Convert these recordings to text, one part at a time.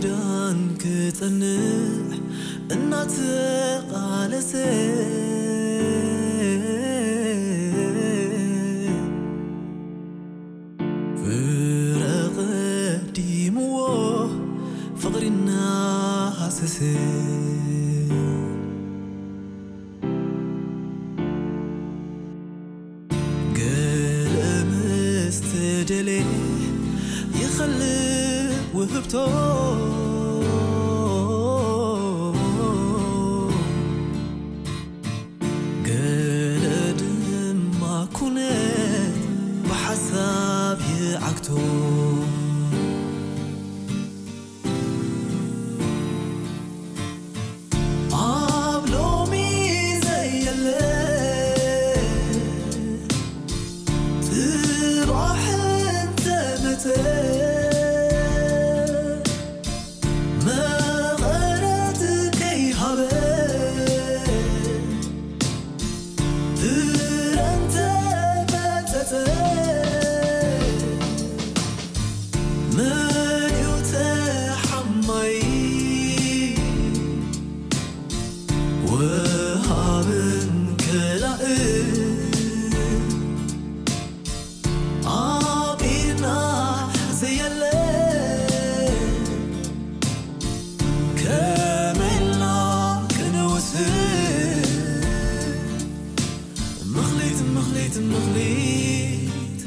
ዳን ክጸንዕ እናተቓለሰ ፍረ ቀዲምዎ ፍቕሪ እናሃሰሰ ገለ ምስ ተደልየ ይኸልእ ውህብቶ ገለ ድማ ኩነት ብሓሳብ ይዓግቶ ኣብ ሎሚ ዘየለ ጽባሕ እንተመጸ መቐረት ከይሃበ ፍረ እንተመጸጸ መን እዩ ተሓማይ ወሃብን ከላእን ኣብ ኢድና ዘየለ ከመይ ኢልና ክንውስን ምኽሊት ምኽሊት ምኽሊት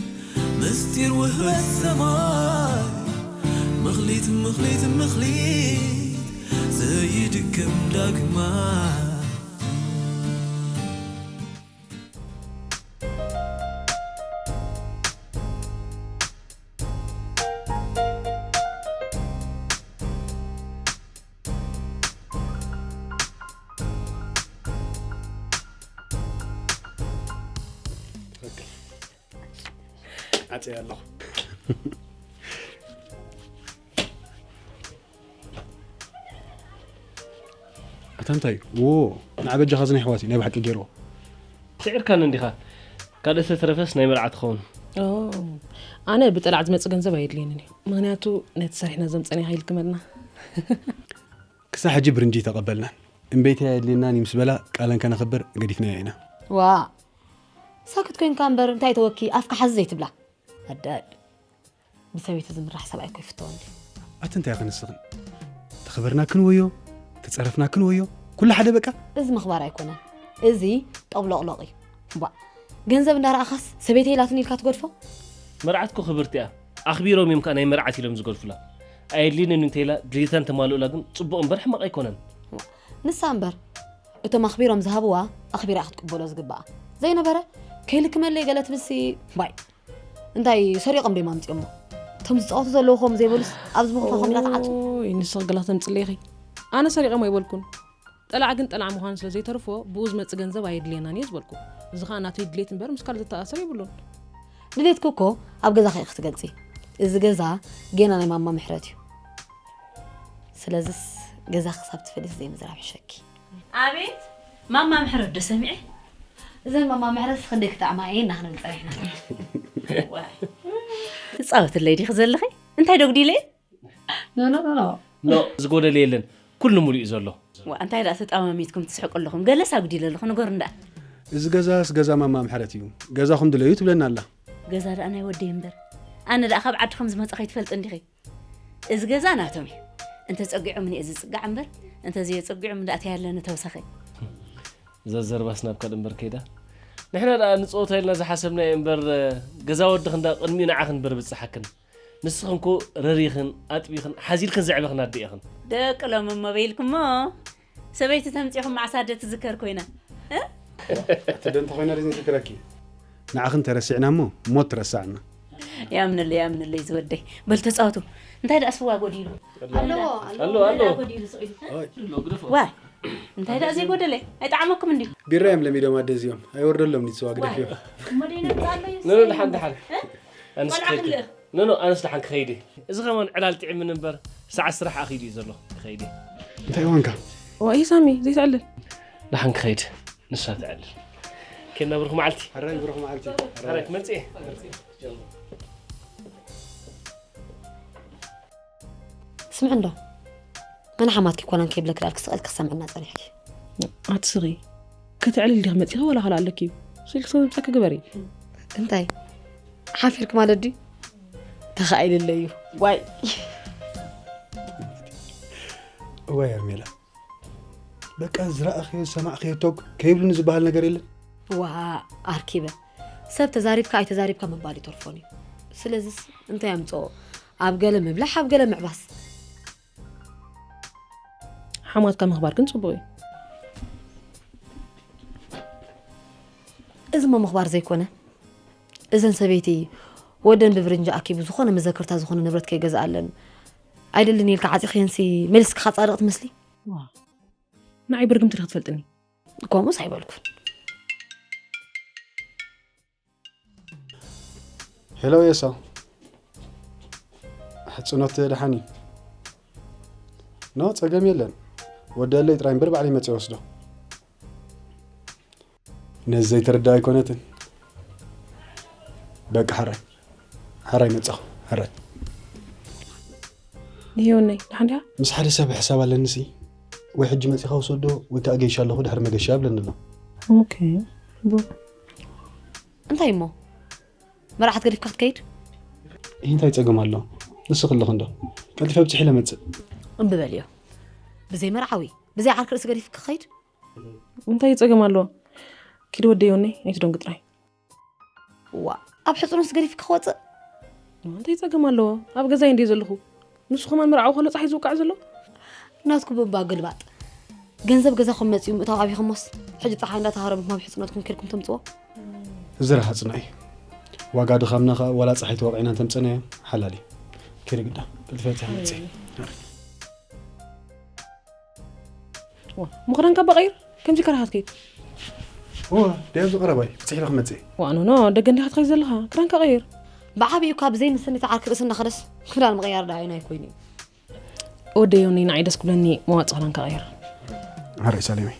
ምስጢር ውህበት ሰማይ ምኽሊት ምኽሊት ምኽሊት ዘይድገም ዳግማይ ዓጽየ ኣለኹ። ኣታ እንታይ? ዎ፣ ንዓ በጃኻ እዚ ናይ ኣሕዋተይ ናይ ብሓቂ ገይርዎ። ስዒርካኒ እንዲኻ። ካልእ ዝተረፈስ ናይ መርዓ ትኸውን። ኦ፣ ኣነ ብጠላዕ ዝመጽእ ገንዘብ ኣየድልየንን እዩ። ምኽንያቱ ነቲ ሰሪሕና ዘምጸናዮ ከይልክመልና። ክሳብ ሕጂ ብርንጂ ኣይተቐበልናን። እምበይተይ ኣየድልየናን እዩ ምስ በላ ቃለን ከነኽብር ገዲፍናዮ ኢና። ዋእ። ሳክት ኮይንካ እምበር እንታይ ተወኪ ኣፍካ ሓዚ ዘይትብላ። ኣዳድ። ብሰበይቲ ዝምራሕ ሰብኣይ እኮ ይፍተወኒ። ኣቲ እንታይ ኢኺ ንስኽን? ተኸበርናክን ወዮ፣ ተጸረፍናክን ወዮ፣ ኩሉ ሓደ በቃ። እዚ ምኽባር ኣይኮነን። እዚ ጠብሎቕሎቕ እዩ። ቧእ። ገንዘብ እንዳረኣኻስ ሰበይተይ ኢላትኒ ኢልካ ትገድፎ? መርዓት እኮ ክብርቲ እያ። ኣኽቢሮም እዮም ከኣ ናይ መርዓት ኢሎም ዝገድፉላ። ኣየድልየንን እንተኢላ ድሌታ እንተማልኡላ ግን ጽቡቕ እምበር ሕማቕ ኣይኮነን። ንሳ እምበር እቶም ኣኽቢሮም ዝሃብዋ ኣኽቢራ እያ ክትቅበሎ ዝግብኣ። ዘይነበረ ከይልክመለይ ገለ ትብልሲ ባይ። እንታይ ሰሪቖም ደዮም ኣምጺኦሞ? እቶም ዝጻወቱ ዘለዉ ከምኡ ዘይበሉስ ኣብዚ ምኽፋ ከምኡ ኢላ ትዓጹ? ኦይ፣ ንስኺ ገለ ክተምጽለይ ኢኺ። ኣነ ሰሪቖም ኣይበልኩን። ጠላዕ ግን ጠላዕ ምዃኑ ስለ ዘይተርፎ ብኡ ዝመጽእ ገንዘብ ኣየድልየናን እየ ዝበልኩ። እዚ ኸኣ ናተይ ድሌት እምበር ምስ ካልእ ዝተኣሳሰር የብሉን። ድሌትኪ እኮ ኣብ ገዛኺ ኢኺ ክትገልጺ። እዚ ገዛ ጌና ናይ ማማ ምሕረት እዩ። ስለዝስ ገዛ ክሳብ ትፈልሲ ዘይምዝራብ ይሕሸኪ። ኣቤት ማማ ምሕረት ዶ ሰሚዐ? እዘን ማማ ምሕረት ክንደይ ክጥዕማ እየን ኢና ክንብል ጸኒሕና። ዋይ። ትጻወትለይ ዲኺ ዘለኺ? እንታይ ዶ ኣጉዲለ? ኖ፣ ኖ፣ ኖ፣ ኖ። ኖ፣ ዝጎደለ የለን። ኩሉ ሙሉእ እዩ ዘሎ። ዋ፣ እንታይ ደኣ ተጣማሚትኩም ትስሕቁ ኣለኹም? ገለስ ኣጉዲለ ኣለኹ፣ ንገሩኒ ደኣ። እዚ ገዛስ ገዛ ማማ ምሕረት እዩ። ገዛኹም ድለዩ ትብለና ኣላ። ገዛ ደኣ ናይ ወደይ እምበር። ኣነ ደኣ ካብ ዓዲ ከም ዝመጻ ከይትፈልጢ እንዲኺ። እዚ ገዛ ናቶም እዩ። እንተ ጸጊዖም እየ ዝጽጋዕ እምበር፣ እንተ ዘየጸጊዖም እንዳእተያ ኣለኒ ተወሳኺ። እዛ ዘርባስ ናብ ካልእ እምበር ከይዳ። ንሕና ደኣ ንጸወታ ኢልና ዝሓሰብናዮ እምበር፣ ገዛ ወድኺ እንዳ ቅድሚኡ ንዓኺ እምበር ብጽሓክን። ንስኽን እኮ ረሪኽን፣ ኣጥቢኽን፣ ሓዚልክን ዘዕበኽን ኣደ ኢኽን። ደቂ ሎሚ እሞ በይልኩሞ። ሰበይቲ ተምጺኹም መዓስ ኣደ ትዝከር ኮይና? እ? ኣቲ ዶ እንተኾይና ዶ ዘይዝክረኪ? ንዓኽን ተረሲዕና እሞ ሞት ትረሳዕና። ያምንለይ፣ ያምንለይ ዝወደይ። በል ተጻወቱ። እንታይ ደኣ ስዋ ጎዲሉ? ኣለዎ፣ ኣለዎ። ኣለዎ፣ ኣለዎ። ጎዲሉ ስቕ ኢሉ። ኦይ። ዋ፣ እንታይ ደኣ ዘይጎደለ? ኣይጠዓመኩም እንድዩ? ቢራ እዮም ለሚዶም ኣደ እዚኦም። ኣይወርደሎም ንስዋ ግደፍዮ። እሞ ደይ ነምጻለዩ? ኖ፣ ኖ፣ ደሓን፣ ደሓን። እ? ኣንስ ቆልዓ ክኸይድ። ክንልእኽ። ኖ፣ ኖ፣ ኣነስ ደሓን ክኸይድ እየ። እዚ ኸማን ዕላል ጥዒምኒ እምበር፣ ሰዓት ስራሕ ኣኺሉ እዩ ዘሎ። ክኸይድ እየ። እንታይ ዋንካ? ዋይ ሳሚ፣ ዘይትዕልል። ደሓን ክኸይድ። ንሳ ትዕልል። ኬና ብሩኽ መዓልቲ። ሕራይ ብሩኽ መዓልቲ። ሕራይ ክመጽእ እየ። ስምዕ እንዶ፣ ኣነ ሓማትኪ ኮናን ከይብለኪ ዳልክ ስቕ ኢልኪ ክሰምዕና ጸኒሕኪ። ኣትስኺ። ከተዕልል ዲኺ መጺኺ ዋላ ካልእ ኣለኪ እዩ? ስልኪ ሰምፀኪ ግበሪ። እንታይ ሓፊርክ ማለት ድዩ? ተኻኢልለይ እዩ። ዋይ እዋይ ሄርሜላ፣ በቃ ዝረኣኽዮ ዝሰማዕኽዮ ቶግ ከይብሉኒ ዝበሃል ነገር የለን። ዋ ኣርኪበ ሰብ ተዛሪብካ ኣይተዛሪብካ ምባል ይተርፎን እዩ። ስለዚስ እንታይ ኣምፅኦ? ኣብ ገለ ምብላሕ ኣብ ገለ ምዕባስ። ሓማትካ ምኽባር ግን ፅቡቅ እዩ። እዚ ሞ ምኽባር ዘይኮነ፣ እዘን ሰበይቲ ወደን ብብርንጂ ኣኪቡ ዝኾነ መዘክርታ ዝኾነ ንብረት ከይገዝኣለን ኣይደልን ኢልካ ዓፂኽየንሲ መሊስካ ፃድቕ ትመስሊ። ንዓይ ብርግምቲ ዲኺ ትፈልጥኒ? ከምኡስ ኣይበልኩን። ሄሎ የሳው፣ ሕፅኖት ደሓን እዩ? ኖ፣ ፀገም የለን። ወደለይ ጥራይ እምበር ባዕለይ መፅእ ወስዶ። ነዚ ዘይተረዳ ኣይኮነትን። በቃ ሕራይ ሕራይ መፃኹ። ሕራይ ይሄውነይ ደሓን ዲኻ? ምስ ሓደ ሰብ ሕሳብ ኣለኒ ሲ። ወይ ሕጂ መፂኻ ውሰዶ ወይ ከዓ ገይሻ ኣለኹ ድሕሪ መገሻ ይብለኒ ኣሎ። ኦኬ። እንታይ እሞ መርዓት ገዲፍካ ክትከይድ? ይህ እንታይ ፀገም ኣሎ? ንስኺ ኣለኹ እንዶ ቀልጢፈ ኣብፅሒ ለመፅእ። እምብበልዮ ብዘይ መርዓዊ ብዘይ ዓርኪ ርእሲ ገዲፍ ክኸይድ? እንታይ ፀገም ኣለዎ? ኪድ ወደይ ወነይ ኣይትደንጉ ጥራይ። ዋ ኣብ ሕፅኖስ ገዲፍ ክወፅእ? እንታይ ፀገም ኣለዎ? ኣብ ገዛይ እንዲየ ዘለኹ። ንሱ ከማን መርዓዊ ከሎ ፀሓይ ዝውቃዕ ዘሎ? ናትኩ ብእምባ ግልባጥ ገንዘብ ገዛኹም መፅኡ ምእታው ኣቢኹሞስ ሕጂ ፀሓይ እንዳተሃረምኩም ኣብ ሕፅኖትኩም ኬድኩም ተምፅዎ? እዚ ረሃፅና እዩ። ዋጋ ድኻምና ከዓ ዋላ ፀሓይ ተወቂዕና እንተምፀናዮ ሓላል እዩ። ኪድ ግዳ ቀልጢፈ ኣብፅሒ ለመፅእ። ዋ፣ እሞ ክዳንካ ባቐይር ከምዚ ከረኻ ትከይድ። እዋ፣ ደይ ኣብዚ ቀረባይ ብፅሒ ኢለ ክመፅእ። ዋ፣ ኖኖ፣ ደገ እንዲኻ ትኸይድ ዘለኻ፣ ክዳንካ ቀይር። ብዓብዩ ካብ ዘይምስኒ ተዓርክ ርእሲ እናኸደስ ክዳን ምቕያር ደኣ ኣይናይ ኮይኑ እዩ። ወደይ ዮኒ፣ ንዓይ ደስ ክብለኒ መዋፅእ ክዳንካ ቀይር። ሃረይ ሳሌመይ።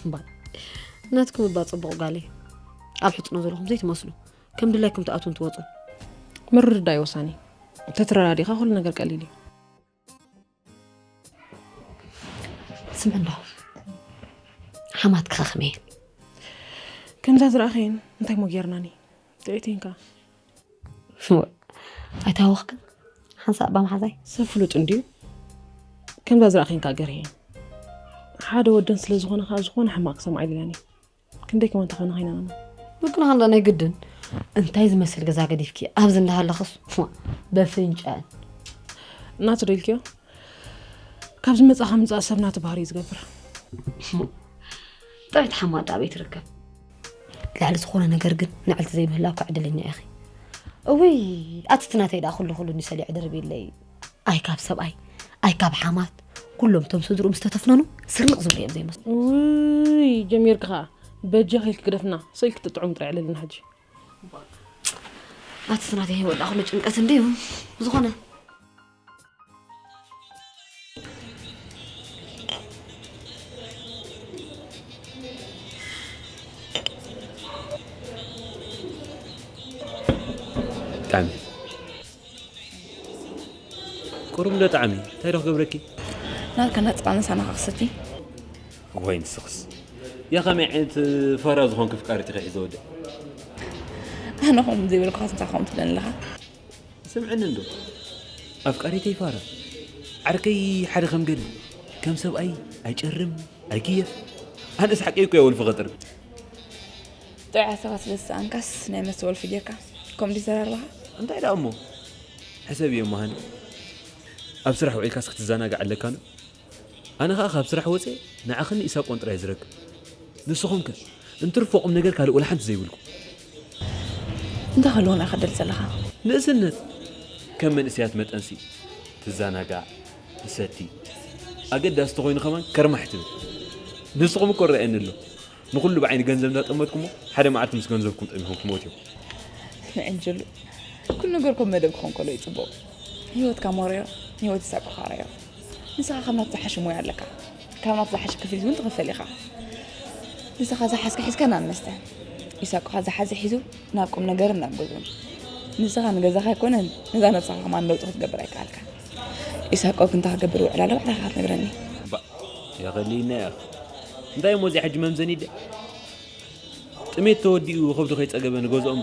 እምባል ናትኩም እባ ፅቡቕ ጓለይ ኣብ ሕፅኖ ዘለኹም ዘይትመስሉ ከም ድላይኩም ትኣትውን ትወፁን። ምርድዳእ እዩ ወሳኒ። ተተረዳዲእኻ ኩሉ ነገር ቀሊል እዩ። ስምዕ እንዶ ሓማትኪ ከ ከመይ እየን? ከምዛ ዝረኣኸየን እንታይ ሞ ጌርናኒ? ጥዕይቲ እየን ከኣ። ኣይታወኽክን ሓንሳእ እባ መሓዛይ። ሰብ ፍሉጥ እንድዩ። ከምዛ ዝረኣኸይን ከኣ ገርህየን። ሓደ ወደን ስለ ዝኾነ ከኣ ዝኾነ ሕማቕ ክሰምዓ ኣይደልያን እየ። ክንደይ ከማን ተኻናኺና ኣነ። ምክንያት እንዳ ናይ ግድን እንታይ ዝመስል ገዛ ገዲፍኪ ኣብዚ እንዳሃለኽስ በፍንጫን እናቱ ዶ ኢልክዮ? ካብ ዝመጻ ካብ ምጻእ ሰብ ናቱ ባህሪ እዩ ዝገብር። ጥዕቲ ሓማዳ ኣበይ ትርከብ? ልዕሊ ዝኾነ ነገር ግን ንዕልቲ ዘይምህላውካ ዕድለኛ ኢኺ። እውይ ኣቲ እቲ ናተይ ደኣ ኩሉ ኩሉ ንሰሊዕ ድርብለይ። ኣይ ካብ ሰብኣይ ኣይ ካብ ሓማት ኩሎም እቶም ስድርኡ ምስ ተተፍነኑ ስርንቕ ዝብሉ እዮም ዘይመስሉ። ውይ ጀሚርኪ ኸዓ በጃኺ ኢልኪ ግደፍና ስቕ ኢልኪ ጥጥዑም ጥራይ ዕለልና ሕጂ። ኣቲ ስናተይ ህይወት ደኣ ኩሉ ጭንቀት እንድዩ ዝኾነ ጣዕሚ ቁሩብ እንዶ ጣዕሚ እንታይ ዶ ክገብረኪ? ናትካ ናጽባ ምሳና ክኽሰቲ ወይ ንስኽስ ያ ከመይ ዓይነት ፋራ ዝኾንክ ፍቃሪት ኢኻ ሒዘ ወደ ኣነ ኸም ዘይብልካ እንታይ ኸም ትብለኒ ኣለኻ ስምዕኒ እንዶ ኣፍቃሪተይ ፋራ ዓርከይ ሓደ ከም ገለ ከም ሰብኣይ ኣይጨርም ኣይክየፍ ኣነስ ሓቀይ እኮ እየ ወልፊ ኸጥርም ጥዑያት ሰባት ስለ ዝሰኣንካስ ናይ መሰ ወልፊ ጌርካ ከምኡ ድዩ ዘራርባኻ እንታይ ደኣ እሞ ሕሰብዮ እሞ ሃኒ ኣብ ስራሕ ውዒልካስ ክትዘናጋዕ ኣለካ ዶ ኣነ ኸኣ ካብ ስራሕ ወፅየ ንዓኽን ኢሳቆን ጥራይ ዝረክብ ንስኹም ከ እንትርፎ ቁም ነገር ካልእ ወላ ሓንቲ ዘይብልኩም እንታይ ከልዎ ናይ ከደል ዘለኻ ንእስነት ከም መንእሰያት መጠንሲ ትዘናጋዕ ትሰቲ ኣገዳሲ ተኾይኑ ከማን ከርማሕ ትብል ንስኹም እኮ ረኣየኒ ኣሎ ንኹሉ ብዓይኒ ገንዘብ እንዳጠመትኩሞ ሓደ መዓልቲ ምስ ገንዘብኩም ጠሚኹም ክትሞት እዮም ንዕንጅሉ ኩሉ ነገር ከም መደብ ክኾን ከሎ ይፅቡቕ ህይወትካ ሞረዮ ህይወት ይሳቅኻ ረዮ ንስኻ ካብ ናቱ ዝሓሸ ሞያ ኣለካ ካብ ናቱ ዝሓሸ ክፍሊት እውን ትኽፈል ኢኻ ንስኻ ዝሓዝካ ሒዝካ ናብ መስተ፣ ኢሳቆ ኸኣ ዝሓዘ ሒዙ ናብ ቁም ነገርን ናብ ገዝኡን። ንስኻ ንገዛኻ ኣይኮነን፣ ነዛ ነብስኻ ከማን ለውጢ ክትገብር ኣይከኣልካን። ኢሳቆ ግን እንታይ ክገብር ውዕል ኣሎ ባዕልኻ ክትነግረኒ። እባ፣ የኸሊና ኢኻ። እንታይ እሞ እዚኣ ሕጂ መምዘኒ ድያ? ጥሜት ተወዲኡ ከብዱ ከይጸገበ ንገዝኦም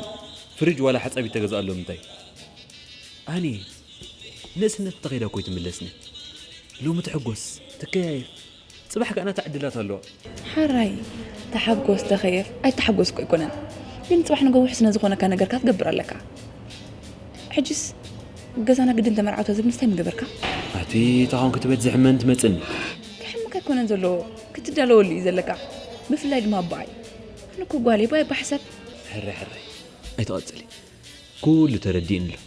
ፍሪጅ ዋላ ሓጻቢት ተገዝኣሎም እንታይ? ኣኒ፣ ንእስነት ተኸይዳ እኮ ኣይትምለስን። ሎሚ ትሕጎስ፣ ትከያየፍ። ጽባሕ ከኣ ናታ ዕድላት ኣለዋ። ሓራይ፣ ተሓጎስ፣ ተኸየፍ፣ ኣይተሓጎስ እኮ ኣይኮነን። ግን ጽባሕ ንጎ ውሕስ ነዝኾነካ ነገርካ ክትገብር ኣለካ። ሕጅስ ገዛና ግድን ተመርዓውታ ዝብል ምስታይ ምገበርካ? ኣቲ ተኻውን ክትበት ዝሕመን ትመጽኒ። ክሕምካ ኣይኮነን ዘለዎ፣ ክትዳለወሉ እዩ ዘለካ። ብፍላይ ድማ ኣቦኣይ። ኣነ እኮ ጓለይ ባይ ባሕሰብ። ሕራይ፣ ሕራይ። ኣይትቐጽሊ። ኩሉ ተረዲእኒ ኣሎ።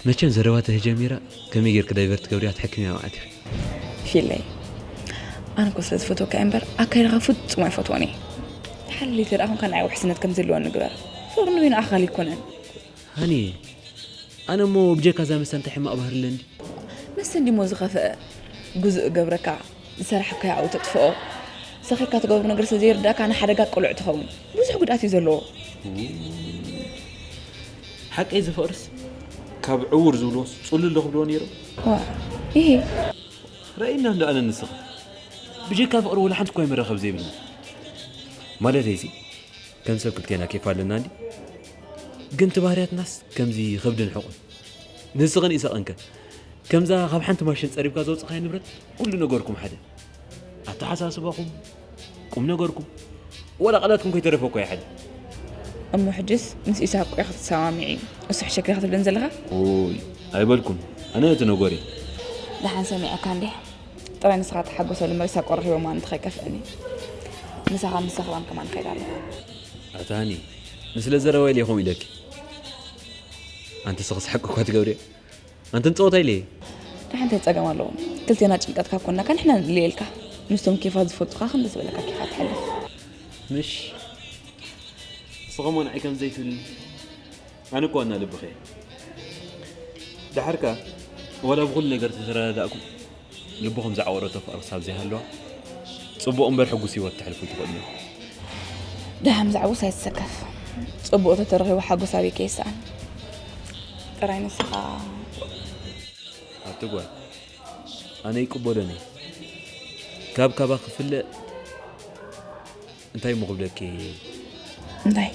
መቸም ዘረባ ተጀሚራ ከመይ ጌርክ ዳይቨርት ትገብርያ ትሕክምያ መዓት ኢኺ። ፊለይ፣ ኣነ እኮ ስለ ዝፈትወካ እየ እምበር ኣካይዳኻ ፍጹም ኣይፈትዎን እየ። ተሓልሊ ተደኣ ኹንካ ንዓይ ውሕስነት ከም ዘለወኒ ግበር። ፍቕሪ ንበይኑ ኣኻሊ ኣይኮነን። ሃኒ፣ ኣነ እሞ ብጀካ እዛ መስተ እንታይ ሕማቕ ባህሪ ኣለኒ? መስተ እንዲሞ ዝኸፍአ ጉዙእ ገብረካ፣ ዝሰራሕካዮ ኣብኡ ተጥፍኦ። ሰኺርካ ትገብሮ ነገር ስለ ዘይርዳእካ ንሓደጋ ቅሉዕ ትኸውን። ብዙሕ ጉድኣት እዩ ዘለዎ። ሓቀይ ዝፍቕርስ ካብ ዕውር ዝብልዎስ ጽሉል ዶ ክብልዎ ነይሮም? ዋ፣ ይሄ ረእይና እንዶ ኣነ ንስኻ። ብጀካ ፍቕሪ ወላ ሓንቲ እኳ መራኸብ ዘይብልና። ማለተይሲ፣ ከም ሰብ ክልቴና ኬፍ ኣለና እንዲ። ግን እቲ ባህርያትናስ ከምዚ ከብድን ሕቑን። ንስኽን ኢሳቕንከ? ከምዛ ካብ ሓንቲ ማሽን ጸሪብካ ዘውጽኻያ ንብረት ኩሉ ነገርኩም ሓደ። ኣተሓሳስባኹም፣ ቁም ነገርኩም፣ ወላ ቃላትኩም ከይተረፈ እኮ እዩ ሓደ። እሞ ሕጅስ ምስ ኢሳቅ እኮ ኢኻ ክትሰማሚዒ፣ እሱ ሕሸክ ኢኻ ትብለኒ ዘለኻ? ኦይ፣ ኣይበልኩን። ኣነ እቲ ነጎሪ። ደሓን ሰሚዐካ እንዴ? ጥራይ ንስኻ ተሓጎሰሉ እምበር ኢሳቅ ረኺቦ ማን እንተኸይከፍእኒ። ምሳኻ ምስ ሰኽራም ከማን ከይድ ኣለኹ። ኣታ ሃኒ፣ ንስለ ዘረባ ኢለ ከምኡ ኢለኪ። ኣንቲ ስኽስ ሓቂ እኳ ትገብሪ። ኣንቲ ንጸወታ ኢለ። ደሓን እንታይ ጸገም ኣለዎ? ክልቴና ጭንቀትካ ኮንና፣ ከ ንሕና ንልኤልካ። ምስቶም ኬፋት ዝፈልጡኻ ከም ደስ በለካ ኬፋት ትሕልፍ። ምሽ? ንስኻ እሞ ንዓይ ከም ዘይትብልኒ። ኣነ እኮ ዋና ልብኺ እየ። ደሓር ከኣ፣ ዋላ ብኹሉ ነገር ተተረዳዳእኩም፣ ልብኹም ዝዓወረቶ ፍቕሪ ክሳብ ዘይሃለዋ፣ ጽቡቕ እምበር ሕጉስ ህይወት ተሕልፉ ኣይትኽእሉን ኢኹም። ደሓን ብዛዕባኡስ ኣይትሰከፍ። ጽቡቕ ተተረኺቡ ሓጎስ ኣበይ ከይስኣን። ጥራይ ንስኻ ኣቲ ጓል፣ ኣነ ይቅበሎን እየ። ካብ ካባ ክፍለ እንታይ እሞ ክብለኪ? እንታይ?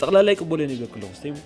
ጠቕላላ ይቅበሎን እየ ይብለኪ ኣለኹ፣ ስተይ እሞ።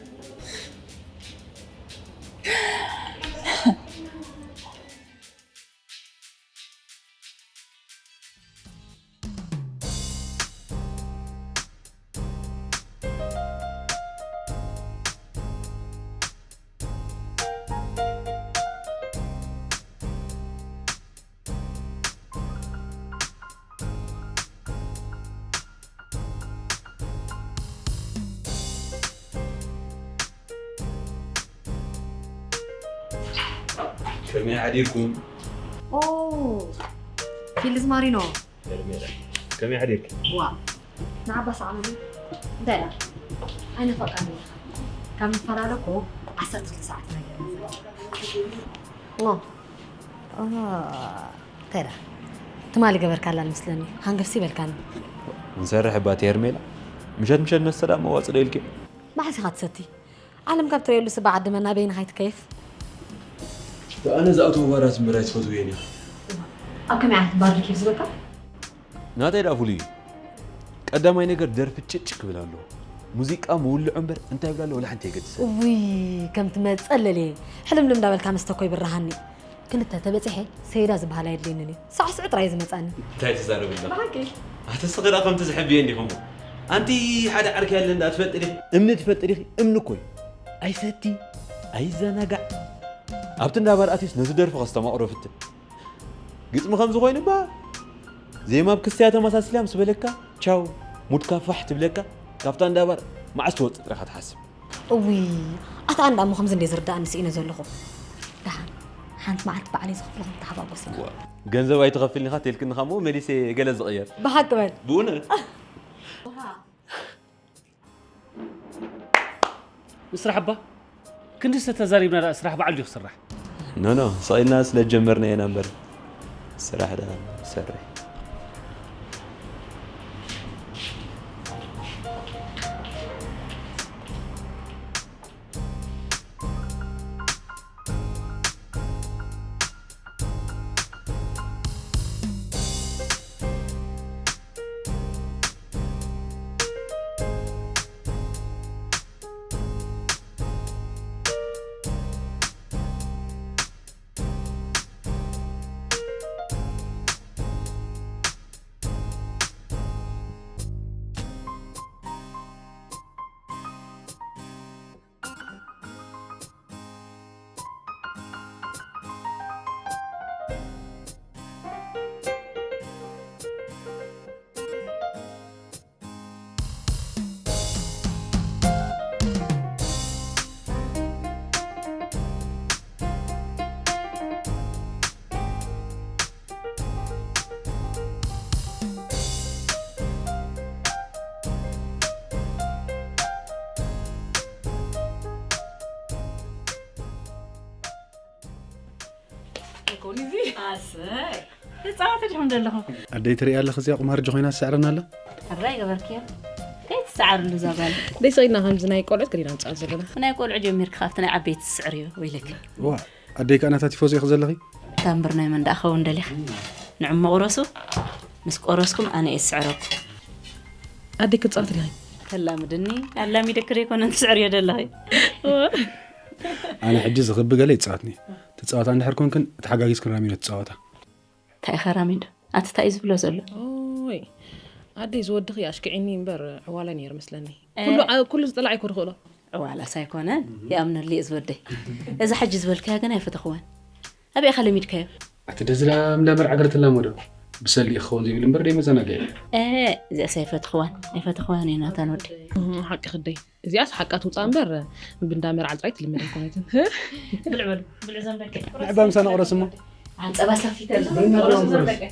ከመይ ሓዲርኩም? ኦ፣ ፊልዝ ማሪኖ። ሄርሜላ፣ ከመይ ሓዲርኪ? ዋ፣ ንዓባ ሰዓመኒ። እንታይ ኢላ? ኣይነፈቃኒ። ካብ ንፈላለ እኮ ዓሰርተ ክልተ ሰዓት ኢና ጌርና ዘለና። ኦ፣ ኦ፣ እንታይ ኢላ? ትማሊ ገበርካላ መስለኒ። ሃንገፍሲ በልካኒ። ንሰርሕ እባ እቲ ሄርሜላ። ምሸት ምሸት መስተ ደኣ መዋጽእ ዶ ኢልኪ? መዓስ ኢኻ ትሰቲ? ዓለም ካብ ትርእየሉ ስባ ዓዲ መን ናበይኒ ከይትከይፍ? ኣነ ዝኣተዎ ባራት እምበር ኣይትፈትውየን ኢኻ። ኣብ ከመይ ዓይነት ባር ድዩ ኬፍ ዝበካ? ናተይ ደኣ ፍሉይ እዩ። ቀዳማይ ነገር ደርፊ ጭጭ ክብል ኣለዎ። ሙዚቃ ምውልዑ እምበር እንታይ ይብል ኣሎ ወላ ሓንቲ የገድሰ። ውይ፣ ከም ትመጸለልየ። ሕልምልም እንዳበልካ መስተ እኮ ይብርሃኒ። ክልተ ተበጺሐ ሰይዳ ዝበሃል ኣየድልየንን እዩ። ሳዕስዑ ጥራይ እዩ ዝመጻኒ። እንታይ ትዛረብ ኣለኻ? ብሓቂ። ኣቲ እስኺ ደኣ ከምቲ ዝሕብየኒ ኢኹም። ኣንቲ ሓደ ዓርኪ ኣለ እንዳ ትፈልጢ ዲኺ? እምኒ ትፈልጢ ዲኺ? እምኒ እኮ እዩ። ኣይሰቲ፣ ኣይዘናጋዕ። ኣብቲ እንዳ ባር ኣትዩስ ነቲ ደርፊ ከስተማቕሮ ፍትን። ግጥሚ ከምዚ ኮይኑ እባ ዜማ ኣብ ክስትያ ተመሳሲላ ምስ በለካ ቻው፣ ሙድካ ፋሕ ትብለካ፣ ካብታ እንዳ ባር መዓስ ትወጽእ ጥራይ ኢኻ ትሓስብ። እውይ፣ ኣታ ኣንዳ እሞ ከምዚ እንደ ዝርዳእኒ ስኢነ ዘለኹ። ደሓን፣ ሓንቲ መዓልቲ ባዕለይ ዝኸፍሎ ከም ተሓጓጎስ ኢና። ዋ፣ ገንዘብ ኣይትኸፍልኒ ኢኻ ተልክኒ ኸሞ መሊሰ ገለ ዝቕየር። ብሓቂ በል። ብእውነት? ምስራሕ እባ ክንዲ ዝተዛሪብና ደኣ ስራሕ ባዕሉ ድዩ ክስራሕ? ኖ፣ ኖ፣ ሰቒልና ስለ ጀመርና ኢና እምበር ስራሕ ደኣ ንሰርሕ። ኣሰይ፣ ትጻወቱ ዲኹም ዘለኹም? ኣደይ ትሪኢ ኣለኺ፣ እዚኣ ቁማርጂ ኮይና ትስዕረና ኣላ። ሕራይ ገበርክዮ። ከይትሰዓርሉ እዛ ጓል። ደይ ሰኢድና ከምዚ ናይ ቆልዑት ከዲና ንጻወት ዘለና። ናይ ቆልዑ ጀሚርካ ካብቲ ናይ ዓበይቲ ትስዕርዮ፣ ወይለኪ። ዋ፣ ኣደይ ከኣ ናታ ቲፎዞ ኢኺ ዘለኺ? እታ እምበር ናይ መን ደኣ ክኸውን ደሊኻ? ንዕሞ ቁረሱ፣ ምስ ቆረስኩም ኣነ እየ ዝስዕረኩም። ኣደይ ክትጻወት ዲኺ? ተላምድኒ፣ ኣላሚደኪ ዶ ኣይኮነን ትስዕርዮ ዘለኺ? ኣነ ሕጂ ዝኽቢ ገለ ይጻወትኒ። ትጻወታ እንድሕር ኮንክን፣ ተሓጋጊዝክን ራሚዶ ትጻወታ። እንታይ ኢኻ ራሚዶ? ኣቲ እንታይ እዩ ዝብሎ ዘሎ? ኦይ፣ ኣደይ ዝወድኺ ኣሽኪዒኒ እምበር ዕዋላ ነይሩ መስለኒ። እ- ኩሉ ዓ-፣ ኩሉ ዝጠላዕ ይኮን ክእሎ። ዕዋላስ ኣይኮነን፣ ይኣምነሉ እየ ዝወደይ። እዛ ሕጂ ዝበልካያ ግን ኣይፈተኽዋን። ኣበይ ኢኻ ለሚድካዮ? ኣቲ ደዝላም ለመርዓ ገለ ትላመዶ። ብሰሊ ክኸውን ዘይብል እምበር ደይ መዘናግዒ። እ፣ እዚኣስ ኣይፈተኽዋን፣ ኣይፈተኽዋን እየ ናታን ወደይ። እህ፣ ሓቂ ክደይ። እዚኣስ ሓቃ ትውጻእ እምበር፣ ብንዳ መርዓ ጥራይ ትልምድ ኣይኮነትን። ብልዕ በሉ፣ ብልዕ ዘንበከ። ንዕባ ምሳና ቁረስ እሞ። ኣንጸባ ሰፊተል። ብልና ቁረስ ቁረስ። ዘንበከ።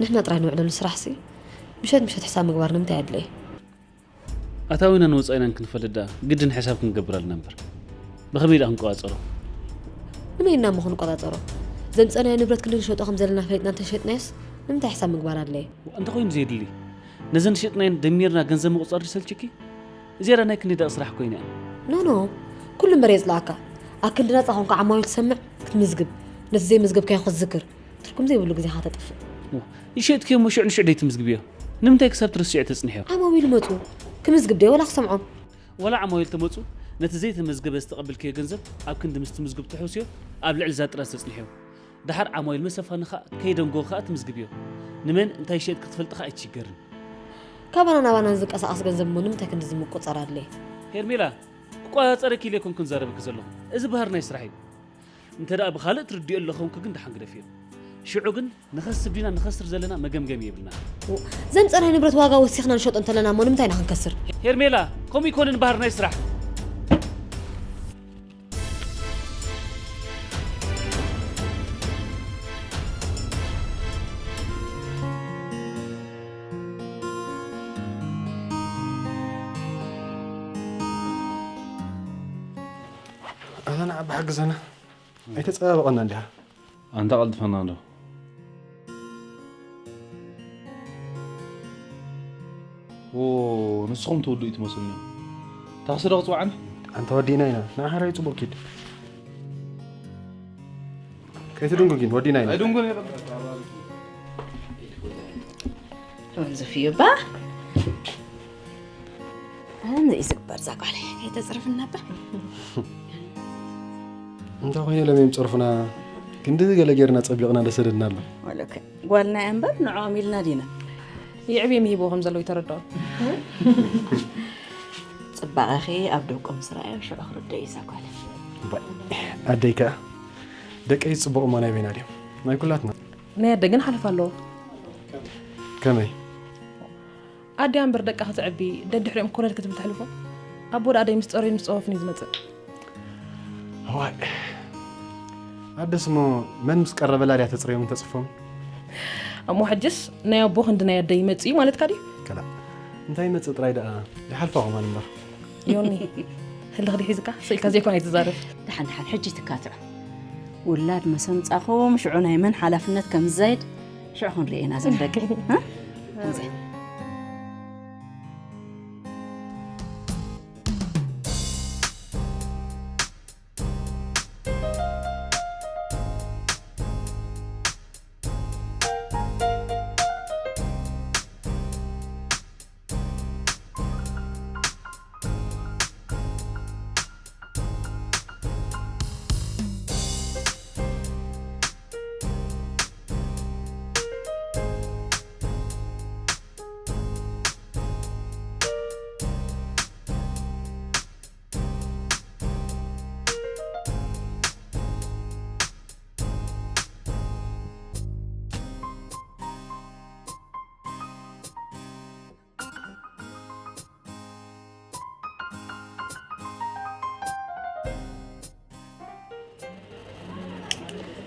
ንሕና ጥራይ ንውዕለሉ ስራሕሲ፣ ምሸት ምሸት ሕሳብ ምግባር ንምንታይ ኣድለየ? ኣታዊናን ወጻኢናን ክንፈልጥ ደኣ ግድን ሕሳብ ክንገብር ኣለና እምበር፣ ብኸመይ ደኣ ክንቆጻጸሮ? ንመይና እሞ ክንቆጻጸሮ? ዘምጸናዮ ንብረት ክንዲ ንሸጦ ከም ዘለና ፈሊጥና እንተሸጥናዮስ ንምንታይ ሕሳብ ምግባር ኣድለየ? እንተኾይኑ ዘየድሊ፣ ነዘን ሸጥናየን ደሚርና ገንዘብ ምቑጻር ድዩ ሰልችኪ? እዚኣ ደኣ ናይ ክንደይ ደቂቕ ስራሕ ኮይና እያ። ኖ፣ ኖ፣ ኩሉ እምበር የጽልኣካ። ኣክንዲ ናጻ ኾንካ ዓማዊል ትሰምዕ፣ ክትምዝግብ፣ ነቲ ዘይመዝገብካዮ ክትዝክር፣ ትርጉም ዘይብሉ ግዜኻ ተጥፍእ። ይሸጥክዮ እሞ ሽዑ ንሽዑ ደይትምዝግብዮ? ንምንታይ ክሳብ ትርስዕዮ ተጽንሕዮ? ዓማዊል መጹ፣ ክምዝግብ ደይ ወላ ክሰምዖም? ወላ ዓማዊል ተመጹ፣ ነቲ ዘይተመዝገበ ዝተቐበልክዮ ገንዘብ ኣብ ክንዲ ምስ ትምዝግብ ትሕውስዮ፣ ኣብ ልዕሊ እዛ ጥራዝ ተጽንሕዮ። ደሓር ዓማዊል መሰፋኒ ኸኣ ከይደንጎ ኸኣ ትምዝግብዮ። ንመን እንታይ ሸጥኪ ክትፈልጢ ኸኣ ኣይትሽገርን። ካባና ናባናን ዝንቀሳቐስ ገንዘብ እሞ ንምንታይ ክንድዚ ምቁጽጻር ኣድለየ? ሄርሜላ፣ ክቆጻጸረኪ ኢለ ኣይኮንኩን ዛረበኪ ዘለኹ። እዚ ባህር ናይ ስራሕ እዩ። እንተ ደኣ ብኻልእ ትርድዮ ኣለኹ ኮንኪ ግን ደሓን ግደፍዮ። ሽዑ ግን ንኸስብ ዲና ንኸስር ዘለና መገምገሚ የብልናን። ዘምጸናዮ ንብረት ዋጋ ወሲኽና ንሸጦ እንተለና እሞ ንምንታይ ኢና ክንከስር? ሄርሜላ፣ ከምኡ ኣይኮነን ባህር ናይ ስራሕ። ኣታ ንዓ ብሓግዘና። ኣይተጸባበቐና እንዲኻ። ኣንታ ቀልጥፈና ዶ። ዎ፣ ንስኹም ትውድኡ ትመስሉኒ። ታክሲ ዶ ክጽውዓኒ? ኣንታ ወዲእና ኢና። ንዓ ሕራይ ጽቡቕ ኪድ። ከይትድንጉ ግን ወዲእና ኢና። ኣይድንጉን እየ። ወንዙፍዩ ባ? እንታይ ዝግበር እዛ ጓለይ? ከይተጽርፍና ባ? እንታይ ኮይነ ሎም እዮም ጸርፉና? ክንዲ ገለ ጌርና ጸቢቕና ደሰደድና ኣሎ። ወለከ ጓልና እያ እምበር ንዕኦም ኢልና ዲና? ይዕብዮም ይህብዎ ከም ዘለዉ ይተረድኦ። ጽባቐኺ ኣብ ደቆም ምስ ረኣዮ ሽዑ ክርድኦ እዩ እዛ ጓል። ባይ፣ ኣደይ ከኣ ደቀይ ጽቡቕ እሞ ናይ በይና ድዮም? ናይ ኩላትና። ናይ ኣደ ግን ሓለፋ ኣለዎ። ከመይ? ኣድያ እምበር ደቃ ክትዕቢ፣ ደድሕሪኦም ኮለል ክትብል ተሕልፎ። ኣቦ ደኣ ኣደይ ምስ ጸረዩን ምስ ጸወፉን እዩ ዝመጽእ። እዋይ። ኣደስ እሞ መን ምስ ቀረበላ ድያ ተጽረዮም እንተጽፎም? እሞ ሕጅስ ናይ ኣቦ ክንዲ ናይ ኣደይ ይመጽእ እዩ ማለትካ ድዩ? ከላ። እንታይ ይመጽእ ጥራይ ደኣ ይሓልፋ ከማን እምበር። ዮኒ፣ ህልኽ ድዩ ሒዝካ? ስኢልካ ዘይኮነ ኣይትዛረብ። ደሓን ደሓን፣ ሕጂ ትካትዑ። ውላድ መሰ ምጻኹም፣ ሽዑ ናይ መን ሓላፍነት ከም ዝዛይድ፣ ሽዑ ክንርኢ ኢና፣ እዞም ደቂ። እ? ከምዚ።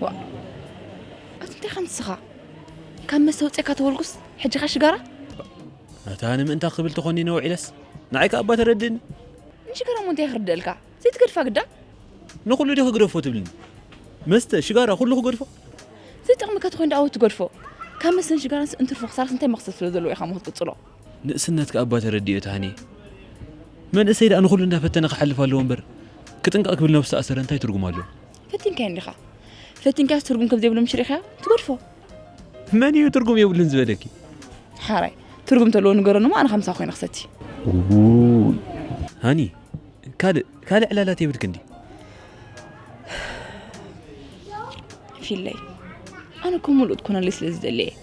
ዋ፣ ኣቲ እንታይ ኢኻ ንስኻ? ካብ መስተ ውፅእካ ተወልጉስ፣ ሕጂ ኸ ሽጋራ? ኣታ ንምእንታ ክብል ተኾኒነ ውዒለስ፣ ንዓይ ከኣ እባ ተረድእኒ። ንሽጋራ እሞ እንታይ ክርደእልካ? ዘይትገድፋ ግዳ? ንኹሉ ዶ ክግደፎ ትብልኒ? መስተ፣ ሽጋራ፣ ኩሉ ክገድፎ? ዘይጠቕመካ ተኾይኑ ደኣ ትገድፎ። ካብ መስተን ሽጋራንስ እንትርፎ ክሳራስ እንታይ መኽሰብ ስለ ዘለዎ ኢኻ እሞ ክትቅጽሎ? ንእስነት ከኣ እባ ተረድእዮ፣ ታኒ። መንእሰይ ደኣ ንኹሉ እንዳፈተነ ክሓልፍ ኣለዎ እምበር፣ ክጥንቀቕ ክብል ነብሱ ኣሰረ እንታይ ትርጉም ኣለዎ? ፈቲንካዮ እንዲኻ። ፈቲንካዮስ ትርጉም ከም ዘይብሉ ምሽ ርኢኻዮ? ትገድፎ። መን እዩ ትርጉም የብሉን ዝበለኪ? ሓራይ፣ ትርጉም ተለዎ ንገረኒ እሞ ኣነ ከምሳ ኮይነ ክሰቲ። ውይ። ሃኒ፣ ካልእ፣ ካልእ ዕላላት የብልክ እንዲ? ፊለይ፣ ኣነ እኮ ምሉእ ትኮነለይ ስለ ዝደሊ እየ።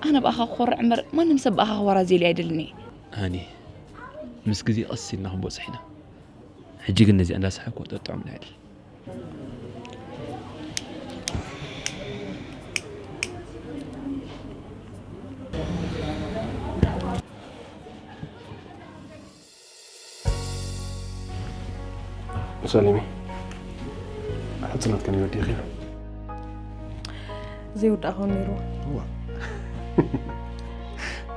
ኣነ ብኣኻ ክኾርዕ እምበር ማንም ሰብ ብኣኻ ክወራዘየለይ ኣይደልን እየ። ሃኒ፣ ምስ ግዜ ቀስ ኢልና ክንበጽሕ ኢና። ሕጂ ግን ነዚኣ እንዳሰሓኩ ጠጥዖም ንዕል። ሰሊሚ፣ ሕጽናት ከን ይወዲኺ? ዘይውዳእ ክኸውን ነይርዎ። እዋ።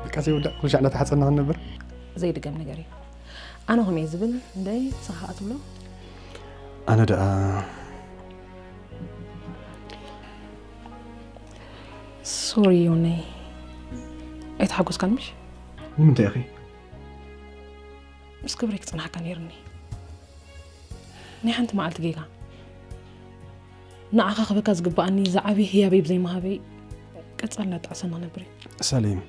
በቃ ዘይውዳእ ኩሉ ሻዕ እናተሓጸና ክንነብር? ዘይድገም ነገር እዩ። ኣነ ከምኡ እየ ዝብል፣ እንደይ ንስኻ ከኣ ትብሎ? ኣነ ደኣ ሶሪ ዮነይ፣ ኣይተሓጎስካን ምሽ? ንምንታይ ኢኺ? ምስ ክብረይ ክጽንሓካ ነይርኒ። ናይ ሓንቲ መዓልቲ ጌጋ። ንዓኻ ክበካ ዝግብኣኒ ዝዓብየ ህያበይ ብዘይምሃበይ ቀጻሊ እናጣዕሰና ነብር እዩ። ሰሊም፣